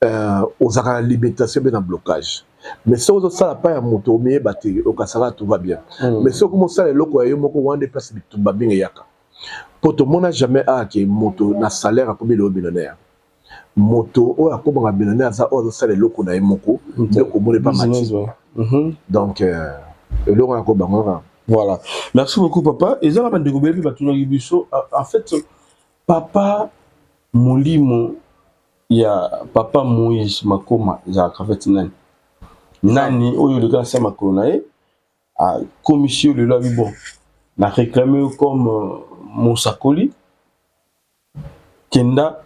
Speaker 1: euh, ozalaka na limitation mpe na blocage mais soki ozosala pa ya moto omiyeba te okasaka tout va bien mm. mais soki omosala eloko ya yo moko wana nde place bitumba mingi eyaka mpo tomona jamais ake moto na salaire akomi lelo millionnaire moto oyo akomaka millionnaire aza oyo azosala eloko na ye moko nde okomona epa mati
Speaker 2: mhm.
Speaker 1: donc euh, eloko ya kobango kaka
Speaker 2: voilà merci beaucoup papa eza na bandeko bele mpe batunaki biso en fait papa molimo ya papa moïse makoma ezalaka fait nani nani oyo oleka na se makolo na ye akomisi yo lelo abi bon na réclame yo comme euh, mosakoli Kenda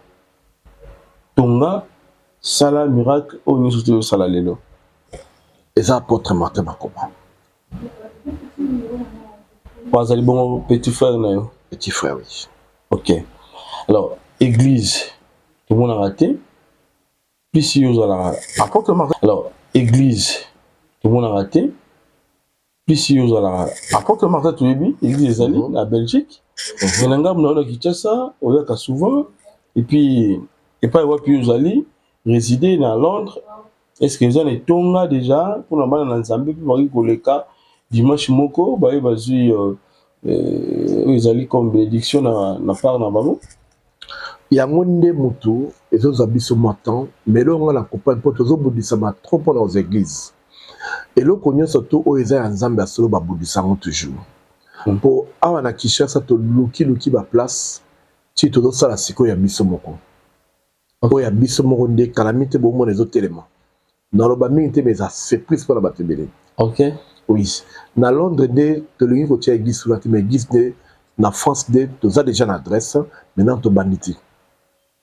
Speaker 2: tonga sala miracle oyo nionso tozo sala lelo.
Speaker 1: Eza apotre Martin Bakoma.
Speaker 2: Po azali bongo petit frère na yo?
Speaker 1: Petit frère oui.
Speaker 2: Ok. Alors église. Tomonaka te. Plus yo ozalaka.
Speaker 1: Apôtre Martin.
Speaker 2: Alors, église tomonaka te. Plus yo ozalaka. Apôtre Martin toyebi, église ezali na Belgique. Mais na ngambo na yo na Kinshasa, oyaka souvent. Et puis epai wapi yo ozali résider na Londres. Est-ce que eza na etonga déjà mpona bana na Nzambe mpe bakoki koleka dimanche moko baye bazwi oyo ezali comme bénédiction na part na bango?
Speaker 1: Yango nde motu ezozwa biso mwa temps, mais eloko nga na comprendre, mpo tozobundisama trop mpona aux églises. Eloko nyonso to oyo eza ya Nzambe ya solo, babundisa yango toujours. Mpo awa na Kinshasa tolukiluki baplace ti tozosala sikoyo ya biso moko. Oyo ya biso moko nde kalami te, bomona ezotelema. Naloba mingi te, mais eza surprise mpona bato ebele. Oui, na Londres nde tolingi kotia église kuna te, mais église nde na France nde toza déjà na adresse. Maintenant tobandi te.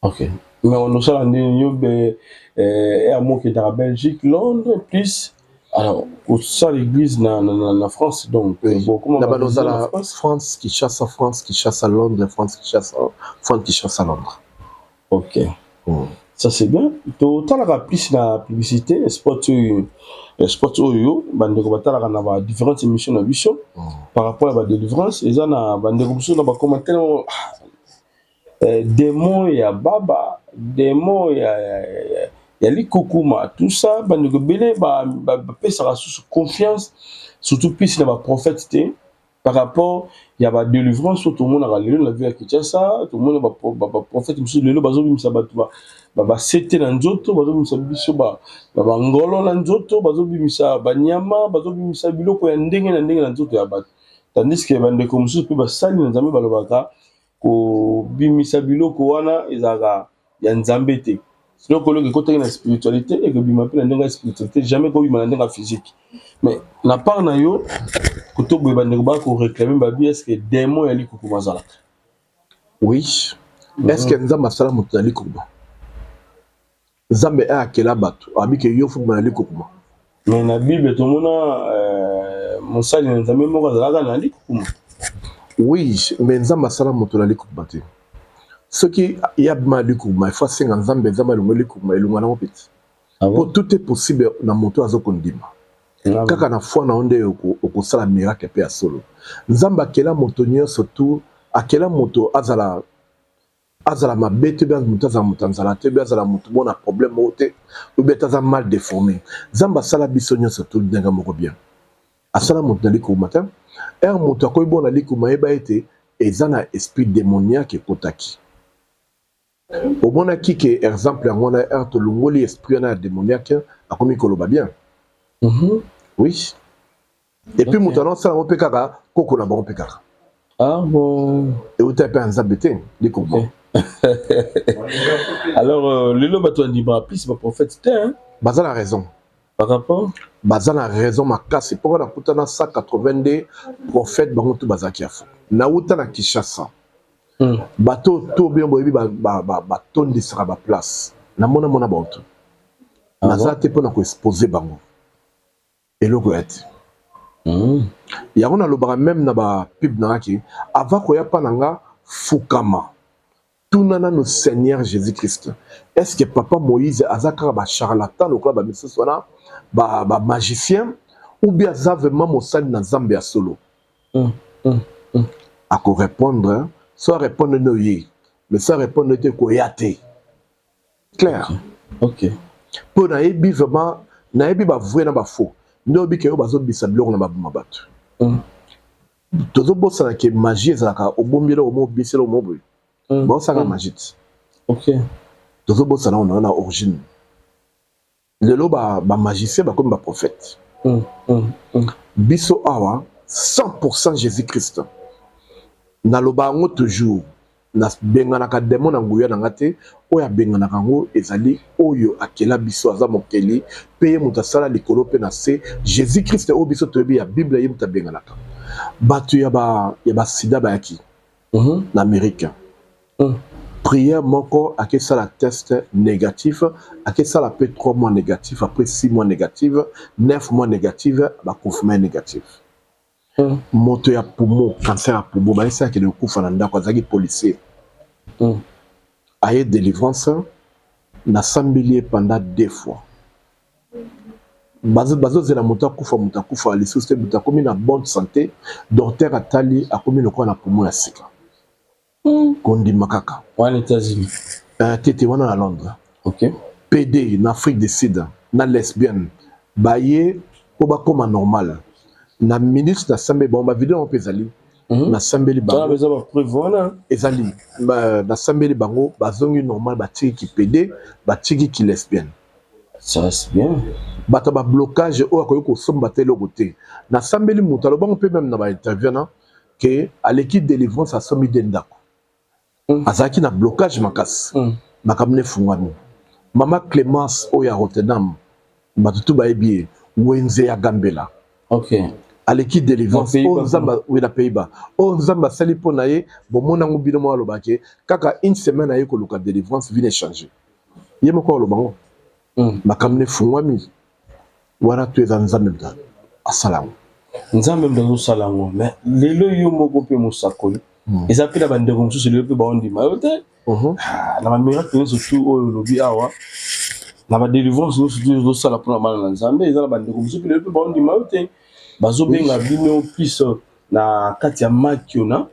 Speaker 2: Ok, mais on osala ndeni yo be ya mokendaka Belgique, Londres, plus alors kosala église na France, donc bon, comment
Speaker 1: na bando ozala France, Kinshasa, France, Kinshasa, Londres, France, Kinshasa, France, Kinshasa, Londres.
Speaker 2: Ok, ça c'est bien. Totalaka plus na publicité sport oyo, sport oyo bandeko batalaka na ba différentes émissions na biso par rapport à ba délivrance. Eza na bandeko mosusu na bacommentaire: démon ya baba, démon ya likukuma, tout ça. Bandeko ebele bapesaka susu confiance surtout plus na baprophète te par rapport ya badélivrance oyo tomonaka lelo na ville ya Kinshasa. Tomona baprophète mosusu lelo bazobimisa bato basete na nzoto, bazobimisa biso bangolo na nzoto, bazobimisa banyama, bazobimisa biloko ya ndenge na ndenge na nzoto ya bato, tandis que bandeko mosusu mpe basali na Nzambe balobaka kobimisa biloko wana ezalaka ya Nzambe te. Biloko eloko ekotaki na spiritualité, ekobima mpe na ndenge ya spiritualité, jamais ekobima na ndenge ya physique. Mais na part na yo koto boye, bandeko baka koréclame babi: est ce que démon ya likukuma azalaka?
Speaker 1: Oui. Est ce que Nzambe asala moto na likukuma? Nzambe ayakela bato abike yo fukuma na likukuma?
Speaker 2: Mais na Bible tomona mosali na Nzambe moko azalaka na likukuma.
Speaker 1: Oui, mais Nzambe asala moto na likukuma te. Soki ye abima na likukuma, il faut asenga Nzambe, Nzambe alongo likukuma, elonga nango peti. Po tout est possible na moto azokondima. Kaka na foi na yo nde okosala miracle mpe ya solo. Nzambe akela moto nyonso tu, akela moto azala mabe te, be moto azala moto ya nzala te, be azala moto mona problème moko te, obe te aza mal déformé. Nzambe asala biso nyonso tu ndenge moko bien. Asala moto na likuma te. Ere moto akoki bona likuma, yeba ete eza na esprit démoniaque ekotaki. Omonaki ke exemple yango wana, ere tolongoli esprit wana ya démoniaque, akomi koloba bien. Oui, et puis moto wana osala yango mpe kaka koko na bango mpe kaka.
Speaker 2: Ah bon?
Speaker 1: Euta mpe ya Nzambe te, likuma.
Speaker 2: Alors lelo bato bandimaka plus baprophète te, hein?
Speaker 1: Baza na raison.
Speaker 2: Par rapport?
Speaker 1: Baza na raison makasi, mpo nakuta na 182 prophète, bango tu bazalaki ya fo. Nauta na Kinshasa, bato to bino boyebi batondisaka baplace, namona mona bango tu. Naza te mpona koexpose bango eloko ya te. Yango nalobaka même na bapub nangaki: avant koya mpa na nga, fukama, tuna nano Seigneur Jésus Christ: est ce que papa Moïse aza kaka bacharlatan lokola bamisusu wana, bamagicien, ou bien aza vraiment mosali na Nzambe ya solo? Akorépondre. So arépondre nde oye, mais so arépondre te, koya te. Clair?
Speaker 2: Ok.
Speaker 1: Mpo nayebi vraiment, nayebi bavrai na bafaux. Nde oyebi ke oyo bazobisa biloko na baboma bato. Tozobosana ke magie ezalaka obombi eloko mo, obisi eloko mo boye, baosaka magie te. Tozobosana ona na origine. Lelo bamagicien bakomi baprophète. Biso awa 100 Jésus Christ. Naloba yango toujours: nabenganaka démon na nguya na nga te. Oyo abenganaka yango ezali oyo akela biso, aza mokeli mpe ye moto asala likolo mpe na se, Jésus Christ oyo biso toyebi ya Bible. Ye moto abenganaka bato ya basida. Bayaki na Amérique, prière moko, akesala test négatif, akesala mpe 3 mois négatif, après 6 mois négatif, 9 mois négatif, baconfirme négatif. Moto ya poumon, cancer ya poumon, bayesi akende kokufa na ndako, azalaki policier. Aye délivrance. Nasambeli ye pendant deux fois. Bazozela moto akufa, moto akufa lisusu te, moto akomi na bonne santé, docteur atali akomi lokola na poumon ya sika. Kondima kaka.
Speaker 2: Wana États-Unis.
Speaker 1: Te te, wana na Londres.
Speaker 2: Ok.
Speaker 1: PD na Afrique du Sud na lesbienne baye mpo bakóma normal na minute nasambeli bango, bavideo yango mpe ezali. Nasambeli bango.
Speaker 2: Eza bapreuve wana.
Speaker 1: Ezali, nasambeli bango, bazongi normal, batiki ki PD, batiki ki lesbienne.
Speaker 2: Ça c'est bien.
Speaker 1: Bato ya bablocage oyo akoki kosomba te eloko te, nasambeli moto, alobango mpe même na bainterview wana ke aleki délivrance, asombi de ndako. Azalaki na blocage makasi, makambo na efungwami. Mama Clémence oyo ya Rotterdam, bato tu bayebi ye, wenze ya Gambela. Aleki délivrance oyo Nzambe oyo na Pays-Bas, oyo Nzambe asali mpo na ye, bomona yango bino moko. Alobaki kaka une semaine aye koluka délivrance, vie échange. Ye moko aloba ngo, makambo na efungwami wana to eza Nzambe moto asala yango.
Speaker 2: Nzambe moto azosala yango, mais lelo yo moko mpe mosakoli, eza mpe na bandeko mosusu lelo mpe baondima yo te na bamiracle nyonso tu oyo olobi awa, na badelivrance nyonso tu ozosala mpona bana na Nzambe. Eza na bandeko mosusu mpe lelo mpe baondima yo te, bazobenga bino plus na kati ya makiona.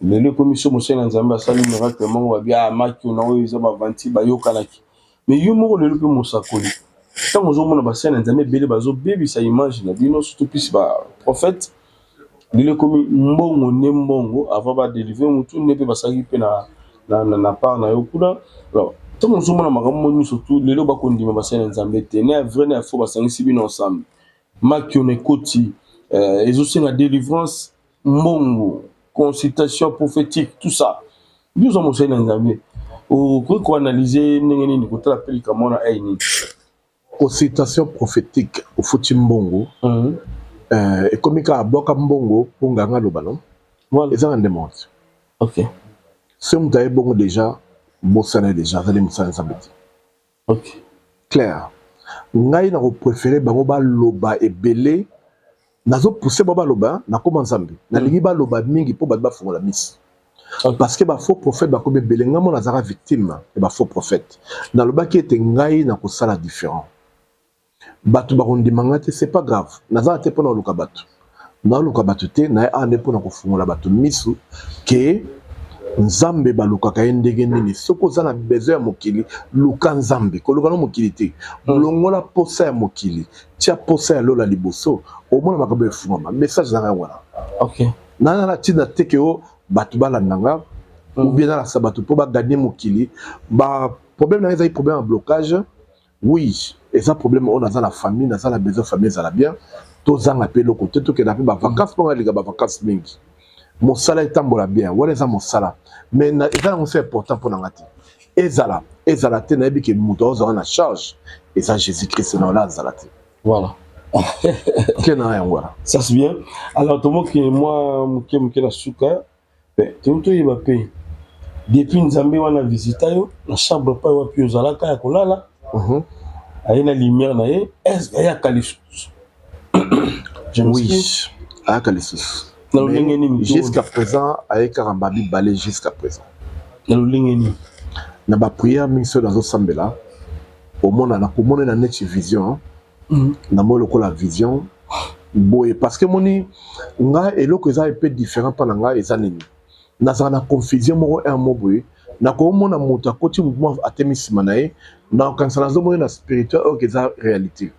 Speaker 2: Lelo ekomi so mosali na Nzambe asali miracle moko, babi ah, makiona oyo eza bavanti bayokanaki. Mais yo moko lelo mpe mosakoli, ntango ozomona basali na Nzambe ebele bazobebisa image na bino, surtout plus baprophète, lelo ekomi mbongo nde mbongo avant badelivre motu nde mpe basalaki mpe na part na yo kuna. Alors ntango ozomona makambo nyonso tu, lelo bakondima basali na Nzambe te, na ya vrai na ya faux, basangisi bino ensemble, makiona ekoti, ezosenga délivrance, mbongo, consultation prophétique, tout ça. Yo oza mosali na Nzambe, okoki koanalyse ndenge nini, kotala mpe likambo wana ai nini?
Speaker 1: Consultation prophétique, ofuti mbongo, ekomi kaka bwaka mbongo mpo nganga aloba no. Eza na ndemo te. Soki moto aye bongo, déjà bosana, déjà azali mosala Nzambe te. Claire, ngai na kopréféré bango baloba ebele, nazopousse bao baloba, nakoma Nzambe, nalingi baloba mingi mpo bato bafungola miso, parce que bafaux prophète bakomi ebele. Ngai mona azalaka victime ya bafaux prophète. Nalobaki ete ngai nakosala différent, bato bakondima ngai te, c'est pas grave. Nazala te mpona koluka bato, naoluka bato te, naye awa nde mpona kofungola bato misu ke Nzambe balukaka ye ndenge nini. Soki oza na besoin ya mokili, luka Nzambe, koluka no mokili te. Longola posa ya mokili, tia posa ya lola liboso, omona makambo efungama. Message na ngai wana. Nana na ntina te ke o bato balanda nga ou bien nalakisa bato mpo baganye mokili. Ba problème na ngai ezali problème ya blocage. Oui, eza problème oyo naza na famille, naza na besoin famille ezala bien, tozanga mpe eloko te, tokenda mpe bavacance mpo nalinga bavacance mingi, mosala etambola bien. Wana eza mosala, mais eza yango so important mpo na nga te. Ezala ezala te, nayebi ke moto azozala na charge eza Jésus Christ na ola azala te.
Speaker 2: Voilà.
Speaker 1: Ke na yango wana.
Speaker 2: Ça c'est bien. Alors tomoki mwa moke moke na suka, tolingi toyeba mpe depuis Nzambe wana visita yo na chambre pa wapi ozalaka ya kolala, aye na lumière na ye, est ce ayaka lisusu?
Speaker 1: Oui, ayaka lisusu.
Speaker 2: Na lolenge nini?
Speaker 1: Jusqu'à présent aye kaka mibale jusqu'à présent.
Speaker 2: Na lolenge nini?
Speaker 1: Na baprière mingi soki nazosambela, omona nakomonela neti vision, namoni lokola vision boye, parce que moni nga eloko eza un peu différent mpa na ngai eza nini, nazala na confusion moko un mo boye, nakomona moto akoti, motu moko atemi nsima na ye, nakokanisa nazomona na spirituel oyo eza réalité.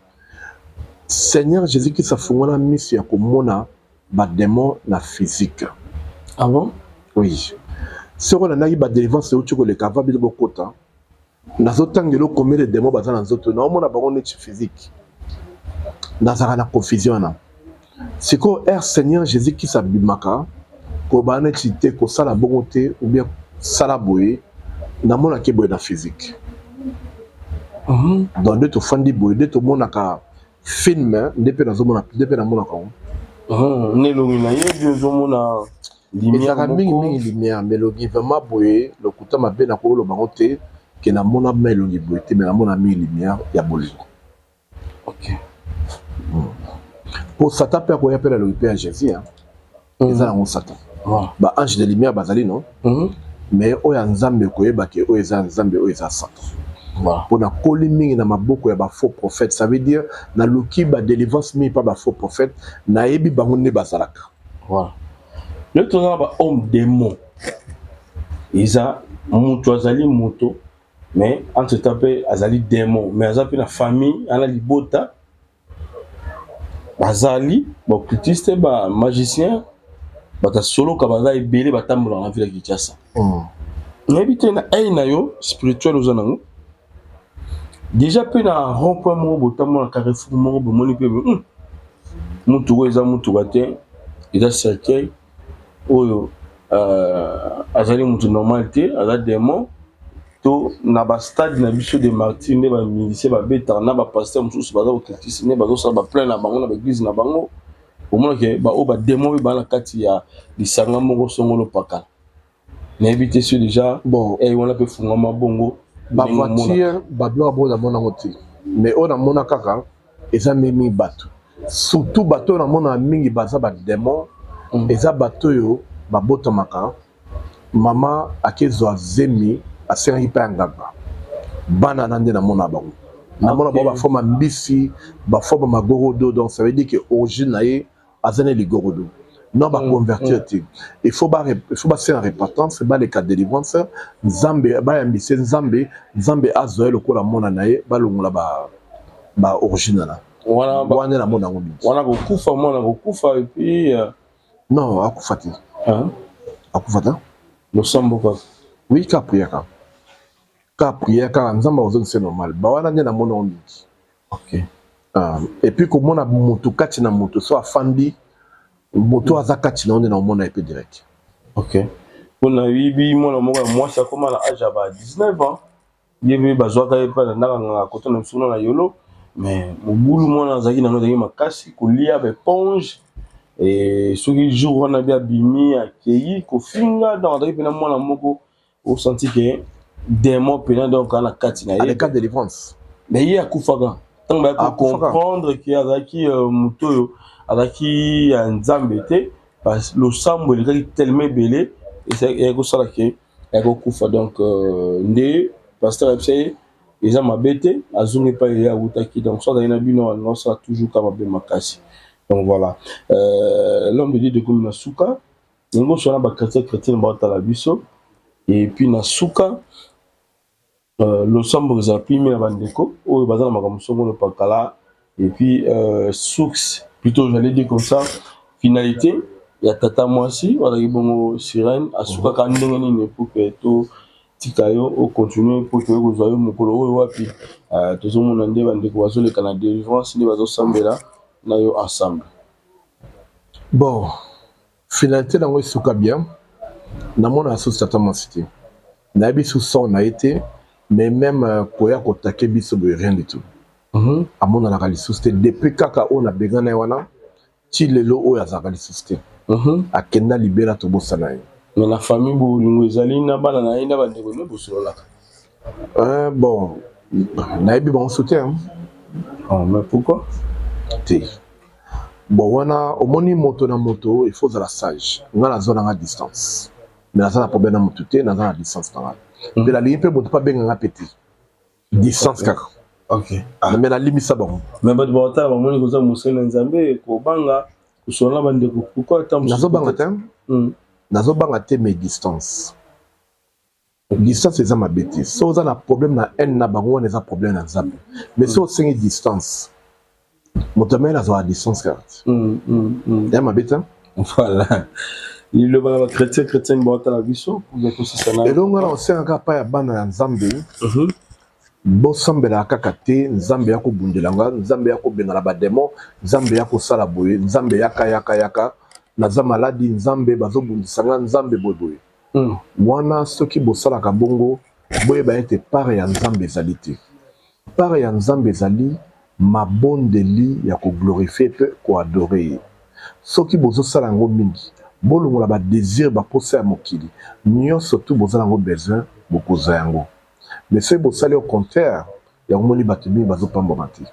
Speaker 1: Seigneur Jésus Christ afungola miso ya komona badémon na physique.
Speaker 2: Ah bon?
Speaker 1: Oui, soki olandaki badélivrance euti koleka avant bino bokota, nazotangela combien de démon baza na nzoto, naomona bango neti physique, nazalaka na confusion wana. Sikoyo air Seigneur Jésus Christ abimaka kobaa neti te kosala bongo te ou bien sala boye, namonaki boye na physique. Donc nde tofandi boye, nde tomonaka film, nde mpe nazomona, nde mpe namonaka yango.
Speaker 2: Na elongi na ye bi ozomona lumière?
Speaker 1: Ezalaka mingimingi lumière, mais elongi vraiment boye, lokuta mabe na koloba yango te ke namona ma elongi boye te, mais namona mingi lumière ya bolingo. Po Satan mpe akoya mpe na elongi mpe ya Jésus, eza yango Satan. Ba ange de lumière bazali non, mais oyo ya Nzambe koyeba ke oyo eza Nzambe, oyo eza Satan. Mpo nakoli mingi na maboko ya ba faux prophètes, ça veut dire naluki ba delivrance mingi pa ba faux prophètes, nayebi bango nde bazalaka.
Speaker 2: Voilà. Lelo toza na ba homme démon. Eza moto azali moto mais entre temps mpe azali démon mais aza mpe na famille ana libota bazali ba occultiste ba magicien bato ya soloka baza ebele batambolaka na ville ya Kinshasa. Nayebi te na aile na yo spirituel oza nango déjà mpe na rond point moko botambola na carrefour moko bomoni mpe motuka oyo eza motuka te eza cercueil oyo euh, azali motu normal te aza démon to na ba stade na biso de martyr nde ba musicien babetaka na ba pasteur mosusu baza kokritise nde bazosala ba plein na bango na ba eglise na bango omonake baoyo ba démon oyo baa na kati ya lisanga moko songolo pakala nayebi te soki deja
Speaker 1: bon
Speaker 2: eh, wana mpe efungwama bongo
Speaker 1: ba voiture babiloko bongo namona yango te mais oyo namona kaka eza mingi bato surtout bato oyo namona mingi baza ba démon eza bato oyo babotamaka mama akezwa zemi asengaki mpe ya nganga bana na nde namona bango namona bango bafoma mbisi bafoma magorodo donc ça veut dire que origine na ye aza ne ligorodo non baconvertir te il faut ba il faut basenga repentance baleka délivrance nzambe bayambise nzambe nzambe azwa ye lokola mwana na ye balongola ba ba origine na
Speaker 2: wana
Speaker 1: wana namona yango mingi
Speaker 2: wana kokufa mwana kokufa et puis euh...
Speaker 1: non akufa te
Speaker 2: hein?
Speaker 1: akufa te
Speaker 2: losambo kaka
Speaker 1: oui ka prière kaka ka prière kaka nzambe akozongisa normal bawana nde namona yango mingi
Speaker 2: ok
Speaker 1: Et puis komona motu kati na motu so afandi motu aza kati na yo nde naomona ye mpe direct.
Speaker 2: Ok mpo nayebi mwana moko ya mwasi akoma na age ya ba 19 ans ye mpe bazwaka ye mpe alandaka nganga koto na biso kuna na yolo mais mobulu mwana azalaki nango ezalaki makasi kolia ba éponge e soki jour wana bi abimi akei kofinga donc azalaki mpena mwana moko osanti ke démon mpena donc na kati na ye
Speaker 1: aleka délivrance
Speaker 2: mais ye akufaka ntango bayaki kocomprendre ke azalaki moto oyo azalaki ya nzambe te losambo elekaki tellement ebele eyaki kosala ke ayaki kokufa donc nde pasteur ayebisa ye eza mabe te azongi epai ye awutaki donc so azalaki na bino alinga osala toujours ka mabe makasi donc voilà euh, l'homme de Dieu dekomi na suka yango oswana ba chrétien chrétienne baotala biso et puis na suka euh, losambo ezala pimi na bandeko oyo baza na makambo songolo pakala et puis euh, source plutôt j'allais dire comme ça finalité ya tata mwasi azalaki bongo sirène asukaka ndenge nini pour que totika yo ocontinue mpo toye kozwa yo mokolo oyo wapi uh, tozomona nde bandeko bazoleka na délivrance nde bazosambela na yo ensemble.
Speaker 1: Bon, finalité nango esuka bien namona asusu tata mwasi te nayebi su sort na ye te mais même euh, koya kotake biso boye rien du tout amonanaka lisusu te depuis kaka oyo nabengana ye wana ti lelo oyo azalaka lisusu te akenda libela tobosana ye.
Speaker 2: Mais na famille bolingo ezali na bana na ye na bandeko nde bosololaka?
Speaker 1: Euh, bon nayebi bango so te hein.
Speaker 2: Oh, mais pourquoi?
Speaker 1: Te bon wana omoni moto na moto il faut ozala sage nga naza nanga distance mais naza na problème na moto te naza na distance na nga mpe nalingi mpe moto mpe abenga nga mpe te distance kaka
Speaker 2: ok
Speaker 1: ah. mais nalimisa bango
Speaker 2: mais bato bakotala bamoni koza mosali na nzambe kobanga kosolola na bandeko pourquoi ata
Speaker 1: nazobanga te nazobanga te mais distance distance eza mabe te so oza na problème na haine na bango wana eza problème na nzambe mais so osengi distance moto amene azwaka distance kaka te ya mabe te.
Speaker 2: Voilà liloba na bachrétien chrétienne baotala biso kosisana
Speaker 1: elongo na osengaka pa ya bana ya nzambe bosambelaka kaka te nzambe ya kobundela nga nzambe ya kobengana bademon nzambe ya kosala boye nzambe yaka yaka yaka naza maladi nzambe bazobundisa nga nzambe boye boye wana soki bosalaka bongo boyeba ete part ya nzambe ezali te part ya nzambe ezali mabondeli ya koglorifie mpe koadore ye soki bozosala yango mingi bolongola badésir baposa ya mokili nyonso tu boza nango besoin bokozwa yango mais soki bosali au contraire yango moni bato mingi bazopambwama te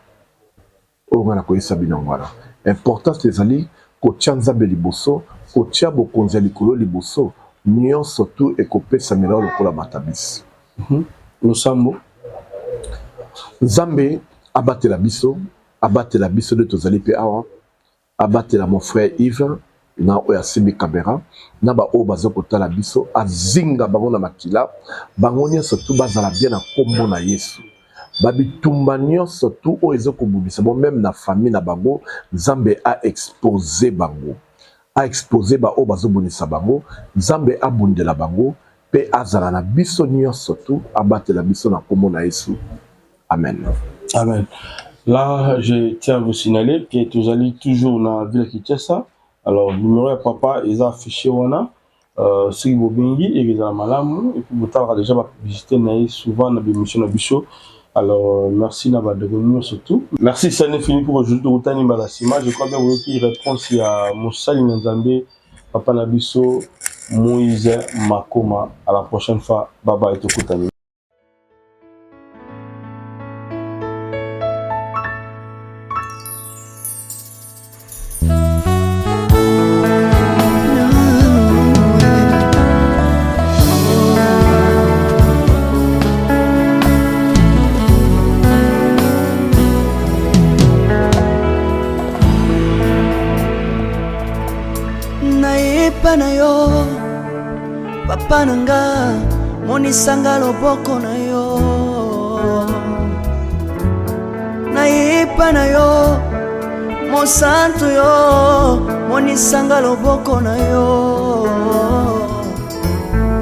Speaker 1: oyo ngai nakoyesa bino yango wana importance ezali kotia nzambe liboso kotia bokonzi ya likolo liboso nyonso tu ekopesamela yo lokola matabisi.
Speaker 2: Losambo.
Speaker 1: Nzambe abatela biso, abatela biso nde tozali mpe awa, abatela mon frère Yves na oyo asimbi camera na ba oyo baza kotala biso, azinga bango na makila, bango nyonso tu bazala bien na kombo na Yesu. Ba bitumba nyonso tu oyo eza kobundisa bango meme na famille na bango, Nzambe a exposer bango, a exposer ba oyo bazo bundisa bango, Nzambe abundela bango pe azala na biso nyonso tu, abatela biso na kombo na Yesu. Amen.
Speaker 2: Amen. Là, je tiens à vous signaler que tozali toujours na ville ya Kinshasa. Alors, numéro ya papa eza affiché wana. Euh, soki bobengi ekozala malamu et puis botalaka déjà ba publicité na ye souvent na bémission na biso. Alors, euh, merci na bandeko nyonso tout. Merci, ça n'est fini pour aujourd'hui. Tokutani mbala nsima. Je crois bien boyoki réponse ya mosali na Nzambe papa na biso Moïse Makoma. À la prochaine fois. Bye bye, tokutani.
Speaker 13: Nayepa na yo papa na nga monisanga loboko na yo nayepa na yo mosantu yo monisanga loboko na yo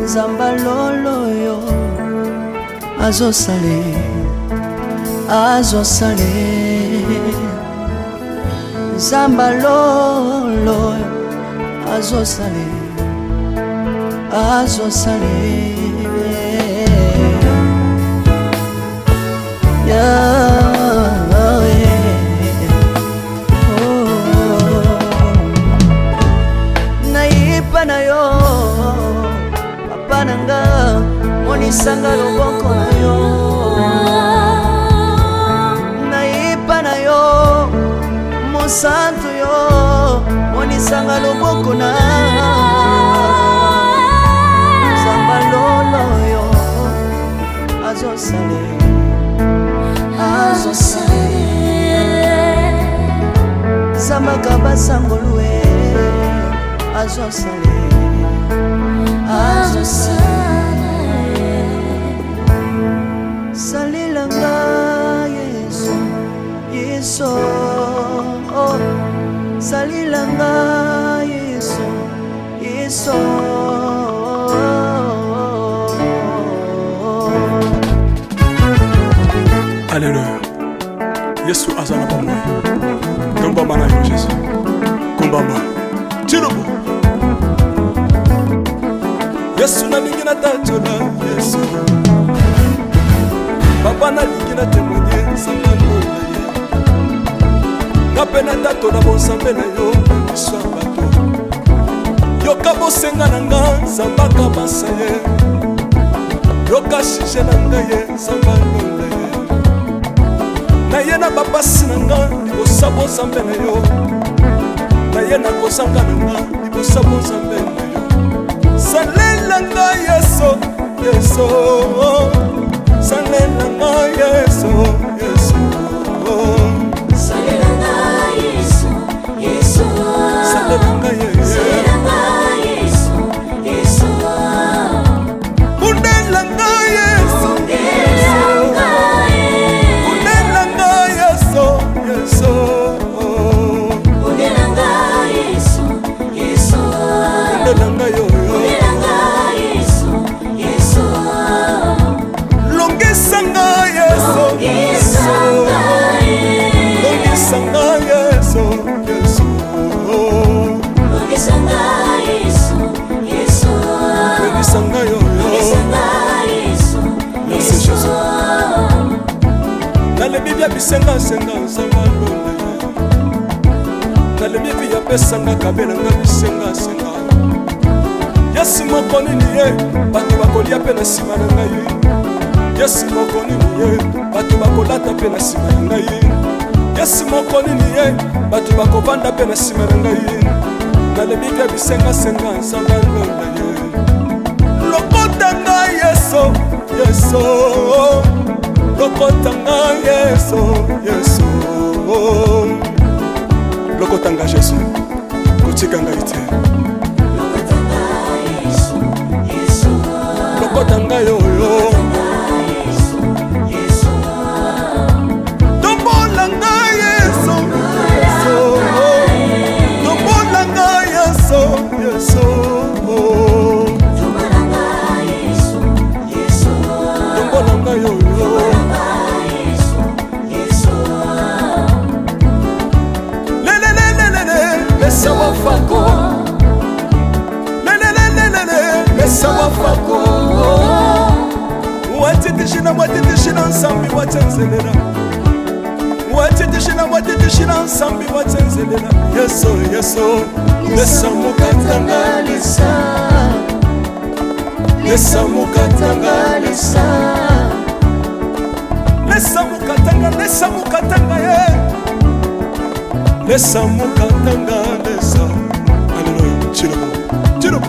Speaker 13: nzamba lolo yo azosale azosale nzamba lolo azosale azosale yeah. Oh. Nayepa na yo papa na nga monisanga loboko na yo nayepa na yo mosantu yo monisanga loboko na nzamba lolo yo azosale azosale zambaka basangolue azosale azosala salela nga yesu yesu oh. salela nga yesu yesu
Speaker 14: Alléluia. Yesu aza na bomoi. Tombama na yo Jésus. Kumbama. Tilobo. Yesu nalingi natatola Yesu. Papa nalingi na témoigner nzambe lola ye. Nga mpe natatola bonzambe na yo na miso ya bato. Yoka bosenga na nga nzambe akabasa ye. Yoka sujet na ngai ye nzambe alola ye. Naye na bapasi na nga libosa bonzambe na yo. Naye na kozanga na nga libosa bonzambe na yo. Salela nga Yesu, Yesu. Salela nga Yesu, Yesu.
Speaker 15: Salela nga Yesu, Yesu.
Speaker 14: Salela nga Yesu.
Speaker 15: Salela nga Yesu, Yesu.
Speaker 14: Bundela nga Yesu.
Speaker 15: Bundela nga Yesu.
Speaker 14: Bundela nga Yesu, Yesu.
Speaker 15: Bundela nga Yesu, Yesu.
Speaker 14: Bundela nga yo, yo.
Speaker 15: Bundela nga Yesu, Yesu.
Speaker 14: Longisa nga Yesu.
Speaker 15: Longisa nga Yesu.
Speaker 14: Longisa nga Yesu, Yesu.
Speaker 15: Longisa nga Yesu, Yesu.
Speaker 14: Longisa nga yo, yo.
Speaker 15: Longisa nga Yesu,
Speaker 14: Merci
Speaker 15: Yesu.
Speaker 14: Jésus. Nalembi bia bisengasenga nzambe alonda ye. Nalembi vi apesanga kabela nga bisengasenga. Yesu moko nini ye bato bakolia mpe na nsima na ngai. Yesu moko nini ye bato bakolata mpe na nsima na ngai. Yesu moko nini ye bato bakovanda mpe na nsima na ngai. Nalembi bia bisengasenga nzambe alonda ye. Lokota ngai Yesu, Yesu. Lokota nga Yesu, Yesu. Lokota nga Jésus, kotika ngai te. Lokota ngai oyo. Tombola ngai Yesu, Yesu. Tombola ngai Yesu, Yesu. Tombola ngai oyo. Lelelelelele, lesa wafako. Lelelelelele, lesa wafako. Watitishina, watitishina nsambi watenzelela. Watitishina, watitishina nsambi watenzelela. Yesu, Yesu, lesa mukatanga lesa. Lesa mukatanga lesa. Lesa mukatanga, lesa mukatanga ye. Lesa mukatanga lesa. Alléluia. Tshilombo, Tshilombo.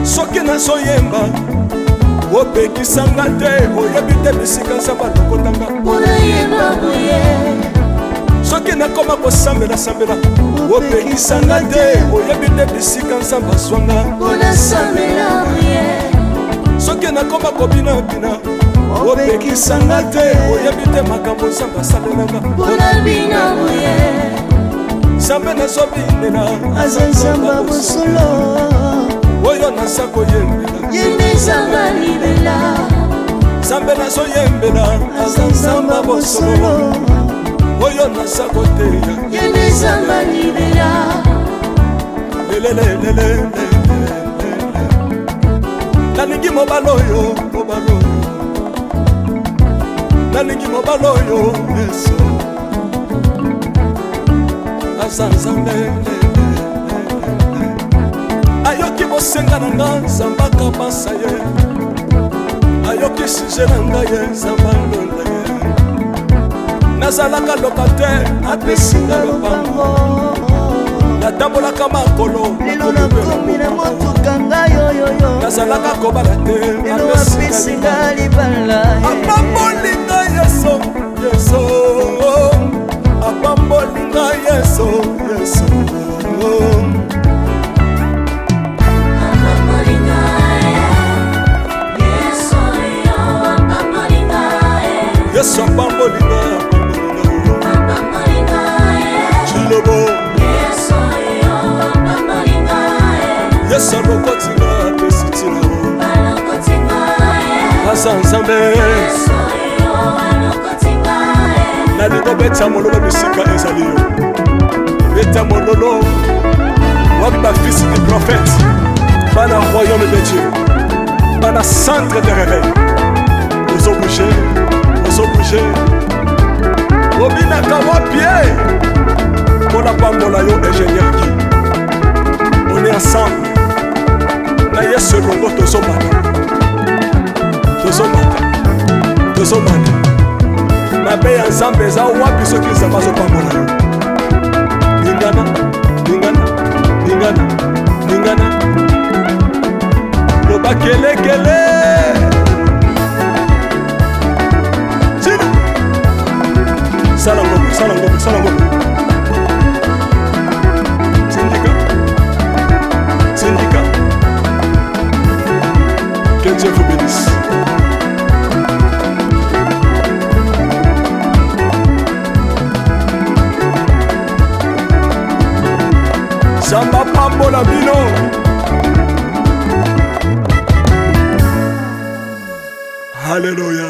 Speaker 14: Soki nazoyemba opekisanga te, oyebi te bisika nzambe alokotanga. Soki nakoma kosambela-sambela opekisanga te, oyebi te bisika nzambe azwanga. Soki nakoma kobinabina opekisanga te, oyebi te makambo nzambe asalelanga. Nzambe nazobinela
Speaker 13: aza nzambe ya bosolo,
Speaker 14: oyo naza koyembela
Speaker 13: ye nde nzambe libela.
Speaker 14: Nzambe nazoyembela aza nzambe ya bosolo, oyo naza koteya
Speaker 13: ye nde nzambe libela.
Speaker 14: Lelelelele, nalingi mobali oyo, mobali oyo, nalingi mobali oyo. Yesu aza nzambe, ayoki bosenga na nga, nzambe akabasa ye, ayoki sujet na ngai ye, nzambe alonda ye. Nazalaka locataire, apesi nga lopango, natambolaka makolo,
Speaker 13: lelo nakomi na motuka ngai oyoyo.
Speaker 14: Nazalaka kobala te,
Speaker 13: lelo apesi nga libala.
Speaker 14: Apamboli ngai Yesu, Yesu apamboli ngai Yesu, Yesu. Yesu apamboli ngai, apamboli ngai. Chilobo Yesu alokoti ngai, apesi ntina, aza Nzambe. Nalingi obeta mololo bisika ezali yo, beta mololo. Wapi bafils du prophète, bana royaume de Dieu, bana centre de réveil? Ozobouge, ozobouge, obinaka wapi ye? Mpona pambola yo, ingénieur Guy, on est ensemble na Yesu elongo. Tozomata, tozomata, tozomata. Mabe ya Nzambe eza wapi soki Nzambe azopambola yo? Lingana, lingana, lingana, lingana, loba kelekele. Tina sala ngombe, sala ngombe, sala ngombe. Tindika, tindika. Que Dieu vous bénisse. Nzambe apambola bino. Halleluya.